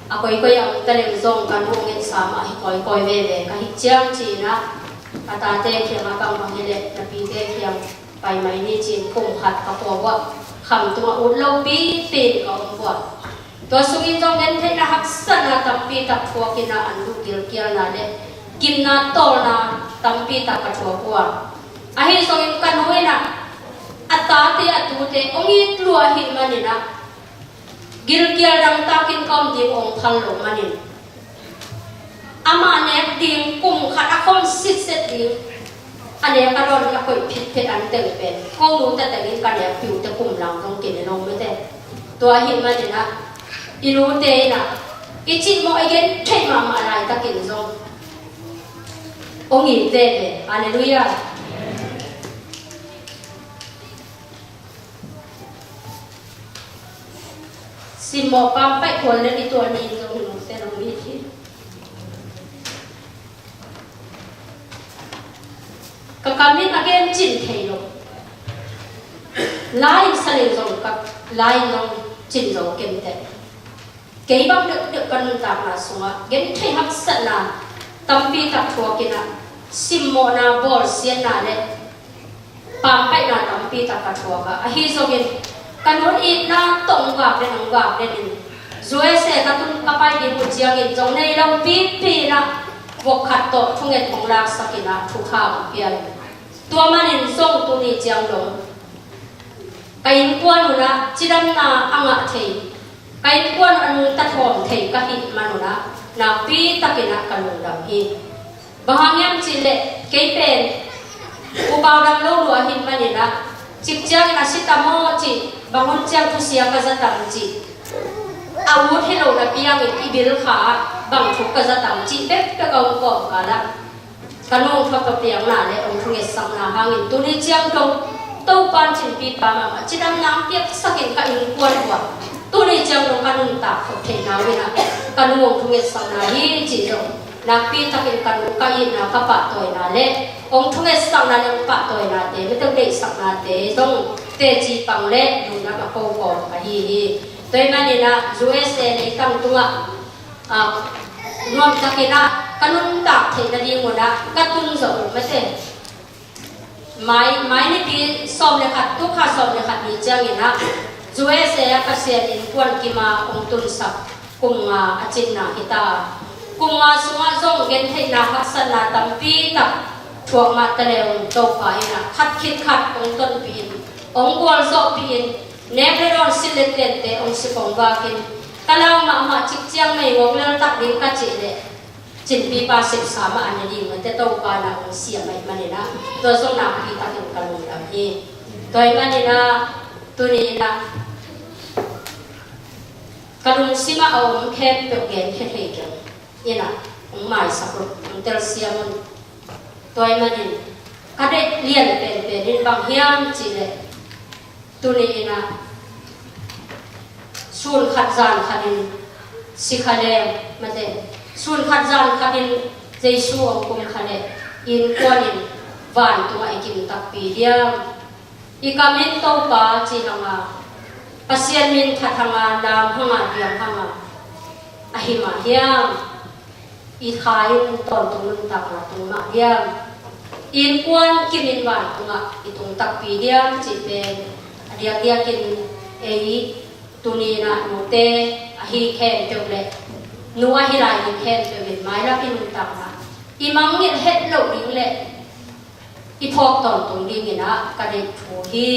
a koikoi a om ta leng zong ka nu hong etsa mah hi kawikawi veve ka hih ciang ci-in ah, a tate kiangah bangbang hi leh na pite kiang pai mai ni ci-in kum khat ka khua uah kham tungah ut lo pipi in ka om uah. Tua sungin zong gentheihna haksatna tampi tak thuakin ah, an duh gilkialna le gimna tawlna tampi tak ka thuak uah. Ahi zongin ka nu in ah a tate a tute hong it lua ahih manin ah, gilkial dangtakin ka om ding hong phal lo manin, amah nek ding kum khat a khom sitset ding, a nek a dawn a koih phitphet an teng pen ko nu te tengin ka nek piu te kum lang zong kine lo mete. Tua ahih manin ah, i nu te in ah i cihmawh i gen thei mahmah laitakin zong hong it veve. Halleluiah. Simmawh pam paih khual le i tuah ni zong i nu te lo ni hi. Ka kam in a gen cin thei lo. Lai in sa leng zong ka lai in zong cin zo ken teh. Kei bang deuhdeuh ka nuntakna sungah gentheih haksatna tampi tak thuakin ah, simmawhna, bawlsiatna le pampaihna tampi tak ka thuak a, ahi zongin ka nu itna tawh hong vak den, hong vak den in, U S A ka tun ka pai ding uh ciangin zong nei lo pipi in ah, vok khat tawh thunget hong laksak in ah, thukha hong pia in. Tua manin zong tuni ciang dong ka innkuan un ah cidamna a ngah thei, ka innkuan a nungta thawm thei ka hih man un ah, nakpi takin ah ka lungdam hi. Bang hang hiam cih leh kei pen upau dam lo lua ahih manin ah, cik ciangin a si tam aw cih, bang hun ciang thusia ka za tam cih, a ut hi lo na piangin i bil kha ah bang thu ka za tam cih bekbek a hong kawmkal ah, ka nu hong thawh piakna le hong thungetsakna hangin tuni ciang dong Topa in cinpipa mahmah cidamna hong piaksakin ka innkuan uah, tuni ciang dong ka nuntak khop theihna uh in ah, ka nu hong thungetsakna hi cih zong nakpi takin ka nu ka itna, ka pahtawina le hong thungetsakna le hong pahtawinate, mite hong deihsaknate zong teci pang le lungdam a ko kawm ka hi hi. Tua ahih manin ah U S A leitang tungah, ah, nuamtakin ah ka nuntak theih nading un ah ka tun zawh uh mate. Mai, Mai nipi sawm le khat, tukha sawm le khat ni ciangin ah U S A ah Pasian innkuan kim a hong tunsak kum nga a cinna hi ta. Kum nga sungah zong gentheihna haksatna tampi tak thuak mah ta le hong, Topa in ah khat khit khat hong tonpih in, hong gualzawhpih in, nek le dawn, silh le tente hong sik hong vak in, ka lau mahmah cik ciang meigong lel tak ding ka cih leh, cinpipa sepsa mah a ne ding mate, Topa in ah hong siam ahih manin ah, tua zong nakpi takin ka lungdam hi. Tua ahih manin ah, tuni in ah ka lungsim ah a om khempeuh genkhia thei keng in ah, hong maisak un, hong telsiam un. Tua ahih manin ka deih lian penpen in bang hiam cih leh, tuni in ah sun khat zan khat in si kha leng mate, sun khat zan khat in Jesu hong kum kha leh, innkuan in vantungah i kim takpi diam? I kam in Topa ci hang a, Pasian min that hang a, lam hang a, diang hang a, ahi mah hiam? I kha in tawntung nuntakna tung mah diam? Innkuan kim in vantungah i tung takpi diam cih pen a diakdiakin ei tuni in ah nute ahi khempeuh le nu ahi lai ding khempeuh in mailam i nuntakna i mangngilh het loh ding le i phawk tawntung dingin ah ka deih thu hi.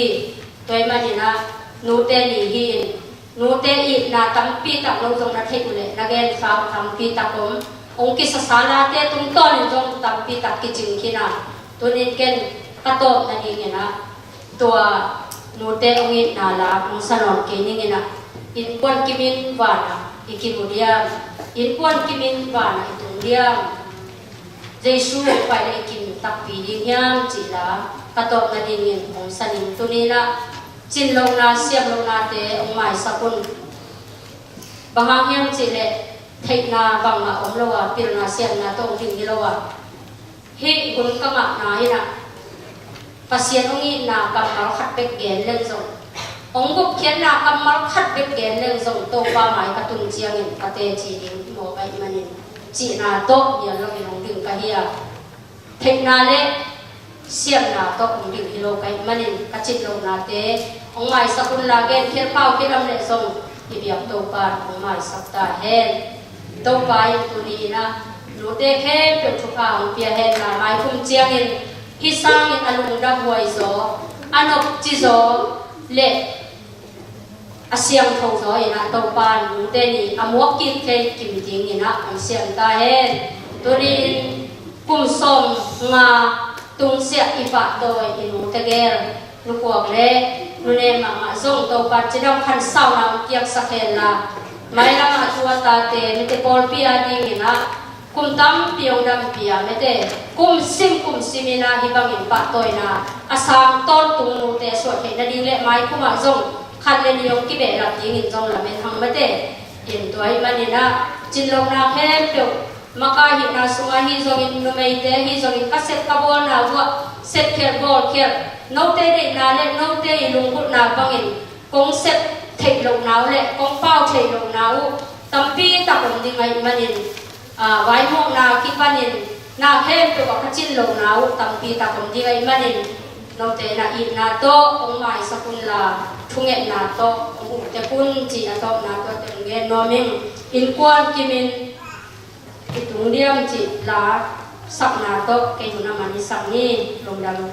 Tua ahih manin ah nute ni hi-in, nute itna tampi tak lo zong na theih uh leh na gensa uh tampi tak om. Hong kisasa late tungtawnin zong tampi tak kicing khin a, tunin ken ka tawp nadingin ah tua nute hong itna la hong sa nawn kei ning in ah, innkuan kimin vanah i kim uh diam? Innkuan kimin vanah i tung diam? Jesu hong pai leh i kim takpi ding hiam cih la ka tawp nadingin hong sa ning. Tuni in ah cin lohna, siam lohnate hong maisak un. Bang hang hiam cih leh theihna bangmah om lo a, pilna siamna tawh hong ding hi lo a, Hih hun ka ngahna in ah Pasian hong itna kammal khat bek gen leng zong, hong gupkhiatna kammal khat bek gen leng zong, Topa mai ka tun ciangin ka teci ding hi mawk ahih manin, cihna tawh mial loin hong ding ka hi a, theihna le siamna tawh hong ding hi lo ka hih manin, ka cin lohnate hong maisak unla, genkhial pau khit lam leh zong i biak Topa hong maisak ta hen. Topa in tuni in ah nute khempeuh thupha hong pia henla, mai kum ciangin hih sangin a lungdam huai zaw, a nopci zaw le a siangtho zaw in ah Topa in nute ni a muak kik thei kim dingin ah hong siam ta hen. Tuni in kum sawm nga tungsiah i pahtawi i nute gel, nukuak le nune mahmah zong Topa cidam khansauna hong piaksak henla, mailam ah tu a tate mite pawlpi a dingin ah kum tampi hong dampih a, mite kum sim kum sim in ah hih bangin pahtawina a sang tawntung nute suah theih nading le mai kum ah zong khat le nih hong kibehlap dingin zong lamen hang, mite. In tua ahih manin ah cin lohna khempeuh, maka hihna sungah ahi zongin, numeite ahi zongin, ka sep ka bawlna uh ah sepkhialh bawlkhialh, note deihna le note i lunggulhna bangin kong sep theih lohna uh le kong pau theih lohna uh tampi tak om ding ahih manin, aa, vaimawhna kipanin na khempeuh ah ka cin lohna uh tampi tak om ding ahih manin, note na itna tawh hong maisak unla, thungetna tawh hong uktek un, ci a tawpna tawh teng gen nuam ing. Innkuan kimin i tung diam cih la sakna tawh kei hun a man i sak ni. Lungdam.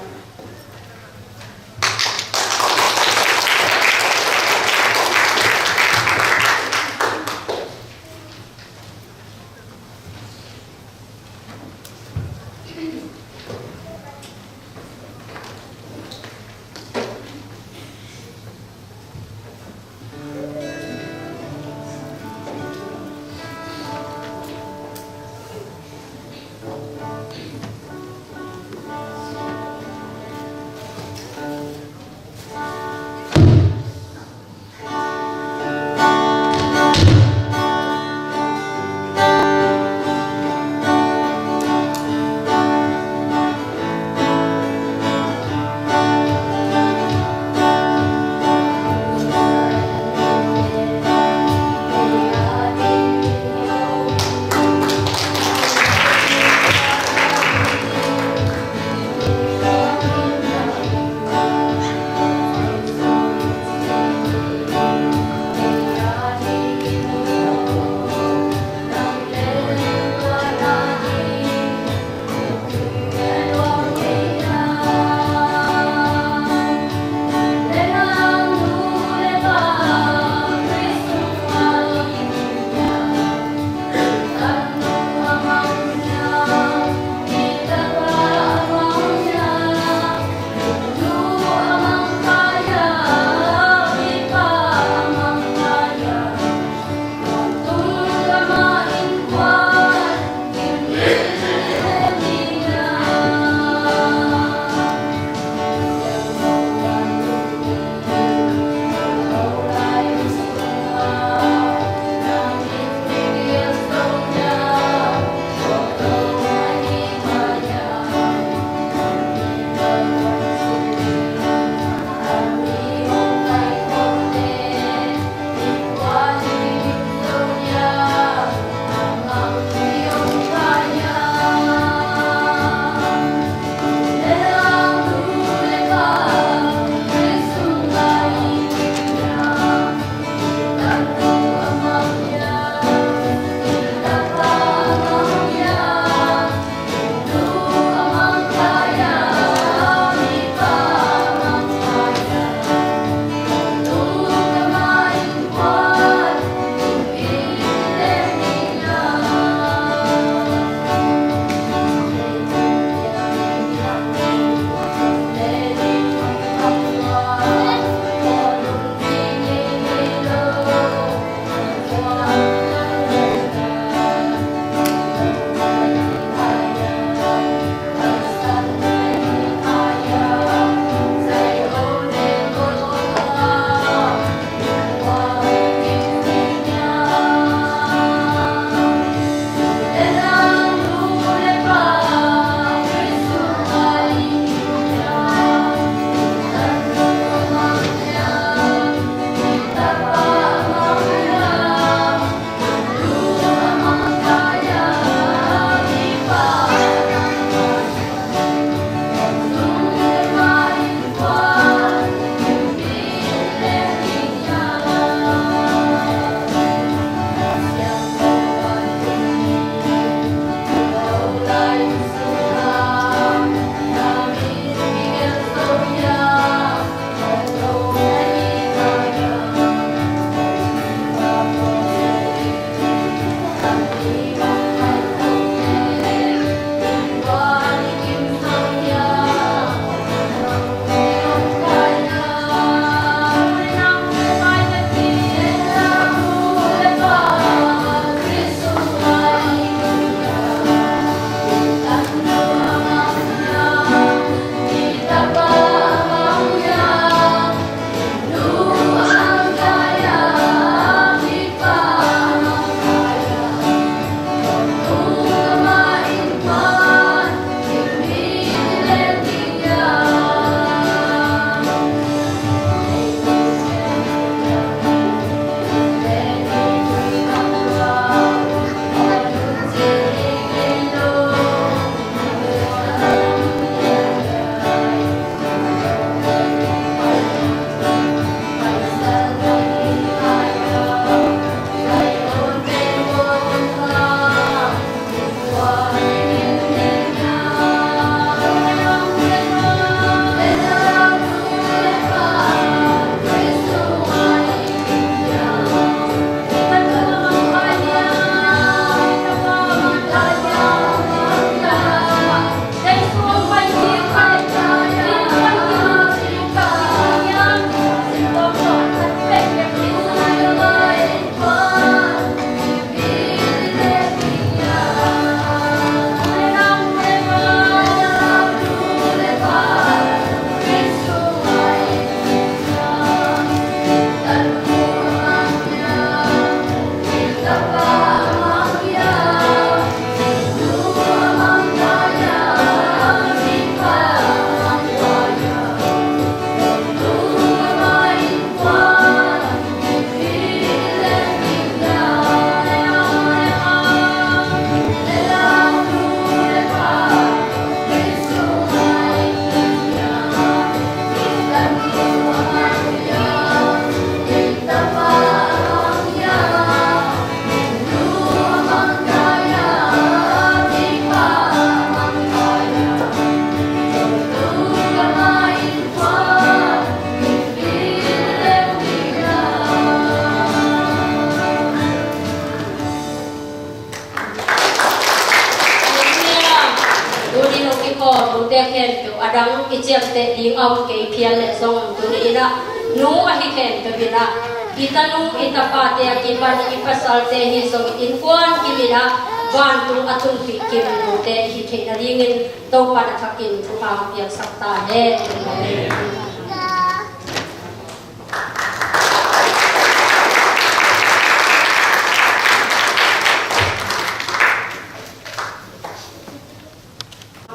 Note khempeuh a dang i ciamteh ding a om kei phial leh zong, tuni-in ah nu ahi khempeuh in ah i tanu i tapate a kipan i pasalte hi zongin innkuan kim in ah vantung a tunpih kim note i hi theih nadingin Topa'n a thakin thupha hong piaksak ta hen. Amen.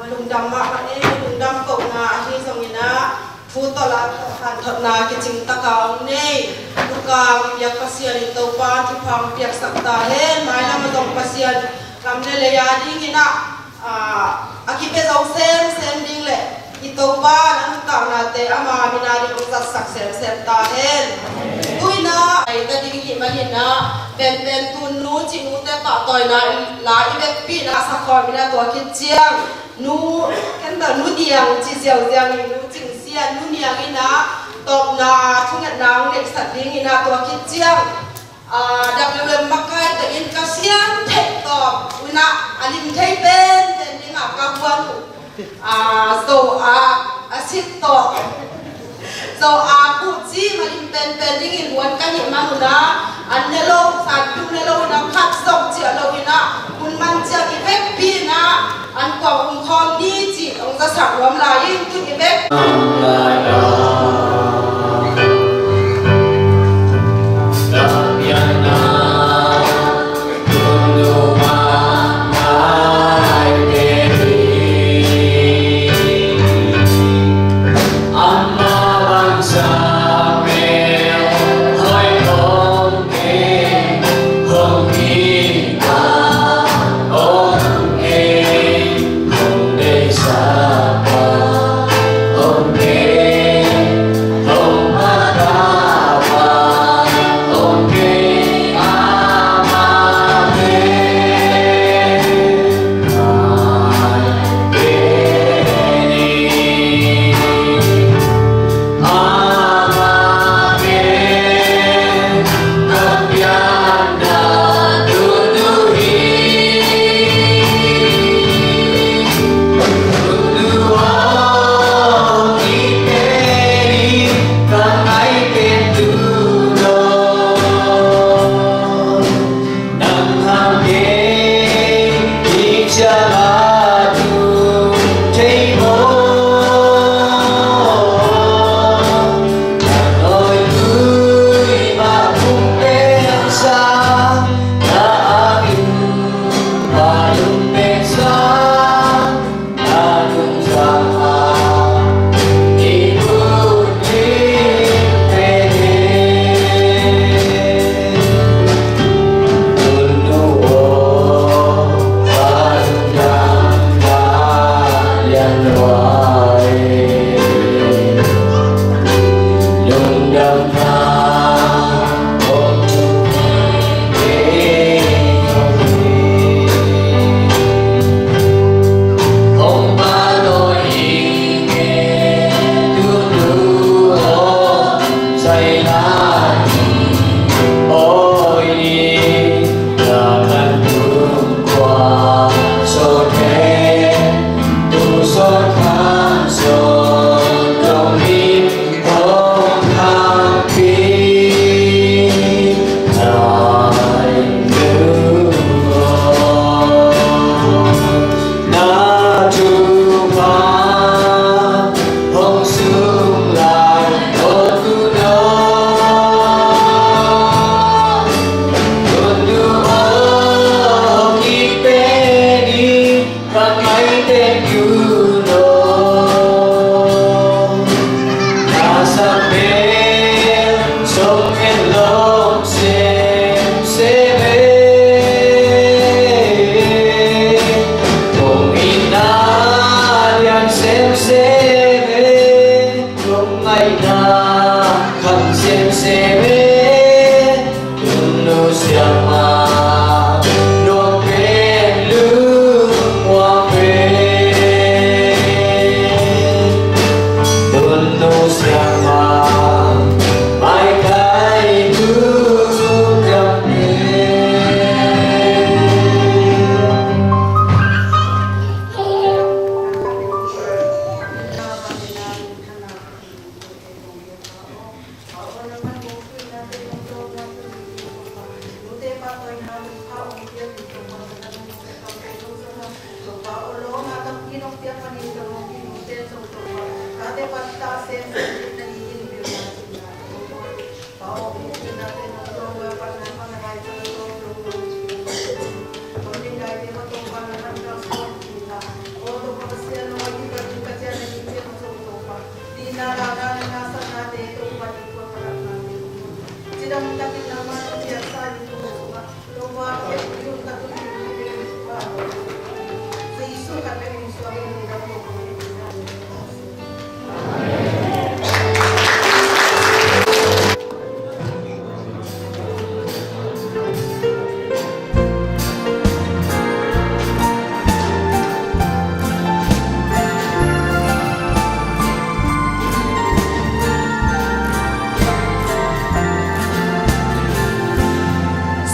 Lungdam mahmah ei, lungdam kohna ahi zongin ah thu tawh la tawh hanthotna kicing taka hong nei Luka i biak Pasian in Topa thupha hong piaksak ta hen. Mailam a zong Pasian lam le lei a dingin ah, ah, a kipia zo semsem ding le i Topa na nuntaknate ama min a ding hong zatsak semsem ta hen. Tu-in ah ai ta ding hi manin ah penpen tun nu cih nute pahtawina la i vekpihna sakhaw min a tua khit ciang nu, ken ta nu Niang ci ziauziau in nu Cing Sian, nu Niang in ah tawpna thungetna hong neihsak dingin ah tua khit ciang, ah, W M makai tengin ka siam theih tawp un ah a lim thei penpen ding ah ka huan uh, ah, zo a, a sit tawh. Zo a kuh ci malim penpen dingin huan ka hih man un ah an ne lo, san tung ne lo in ah khat zong ciah lo in ah hun man ciang i vekpi in ah an kuang um khawm ni cih hong zasak nuam lai in tun i vek.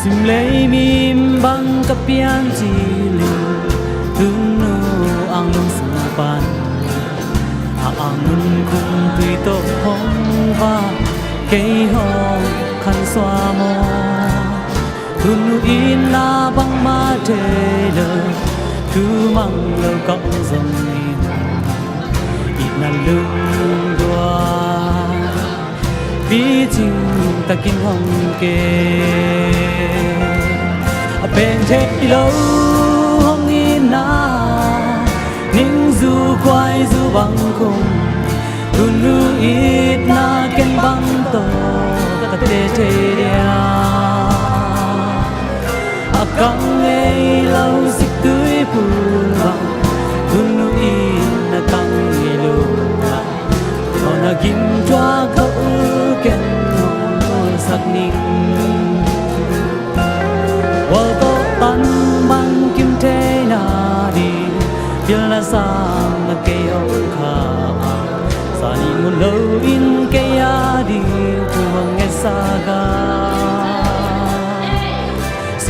Simlei mim bang ka pian ci leh, tunu ang lungsung pan a ang nun khum tui tawh hong va, kei hong khan sua maw? Tunu itna bangmah thei lo, thu mang lo ka ung zongin, itna lungduai picing takin hong kem. A peng thei lo hong itna, ningzu khuaizu bang khum, tunu itna ken bang tawh ka teh thei dia. A kang ngei lo siktui phul bang, tunu itna kang ngei lo a, tawna gim thuak ka ul ken hong ulsak ning. Gual tawh tan bang kim theina ding, pilna sang a kei hong kha a, zani mun lo in kei a ding thu hong ngetsak a,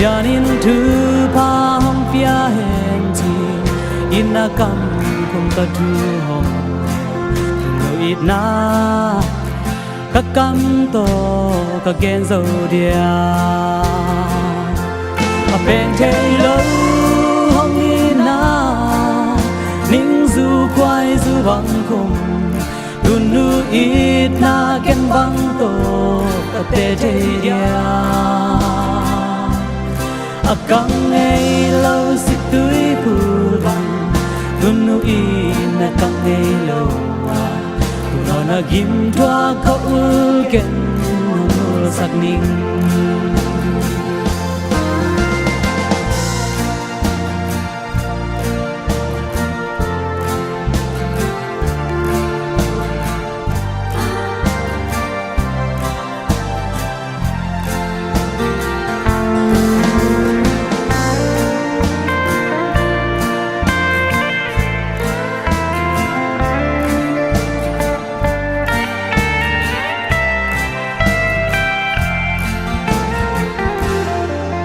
Sian in thupha hong pia hen ci, itna kam khum ka thu hong, tunu itna ka kam tawh ka gen zo dia. A peng thei lo hong itna, ningzu khuaizu bang khum, tunu itna ken bang tawh ka teh thei dia. A kang ngei lo siktui phul bang, tunu itna kang ngei lo a, tu nawn a gim thuak ka ul ken hong ulsak ning.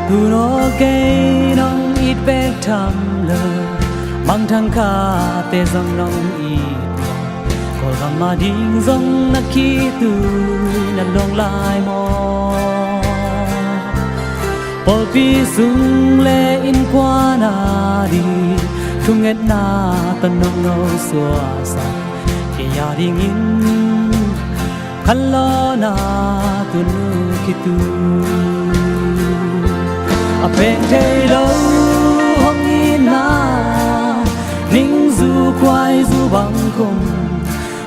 Tun aw kei nong it bek tham lo, mangthang khate zong nong it. Kawlgam a ding zong na khitui na lawng lai maw? Pawlpi sung le innkuan a ding thungetna tawh nong no suahsak, kei a dingin khanlawhna tunu khitui. A peng thei lo hong itna, ningzu khuaizu bang khum,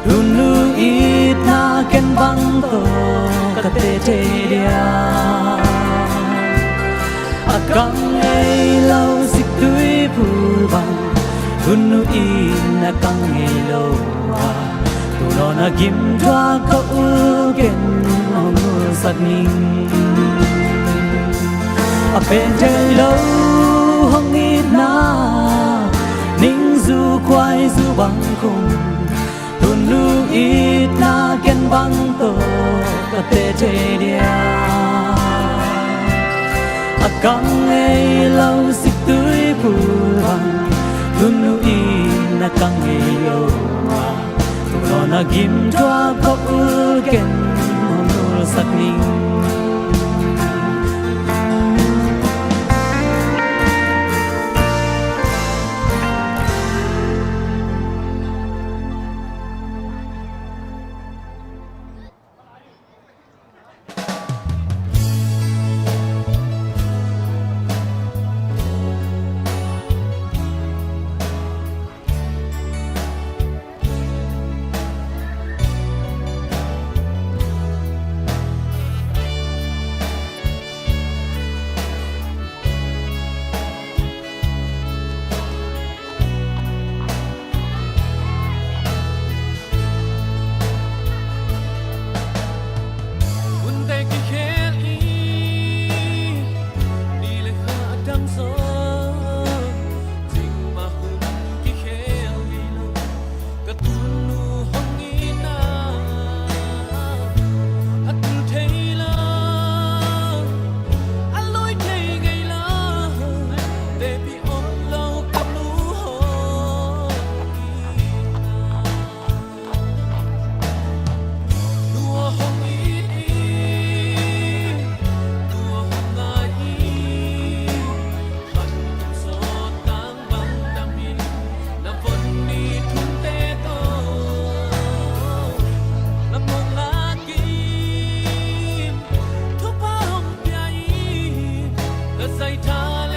tunu itna ken bang tawh ka teh thei dia. A kang ngei lo siktui phul bang, tunu itna kang ngei lo a, tu nawn a gim thuak ka ul ken hong ulsak ning. A peng thei lo hong itna, ningzu khuaizu bang khum, tunu itna ken bang tawh ka teh thei dia. A kang ngei lo siktui phul bang, tunu itna kang ngei lo a, tu nawn a gim thuak ka ul ken hong ulsak ning. dang zaw, cingmah hun kikhel ngei lo. Ka tulnu hong itna a tul thei lo, a lui thei ngei lo. Tepi om lo ka nu hong itna. Tua hong it in, tua hong ngai in, pan sawt tang bang dam in, na von ni thumte tawh na mawng lak in, thupha hong pia in, ka zaithan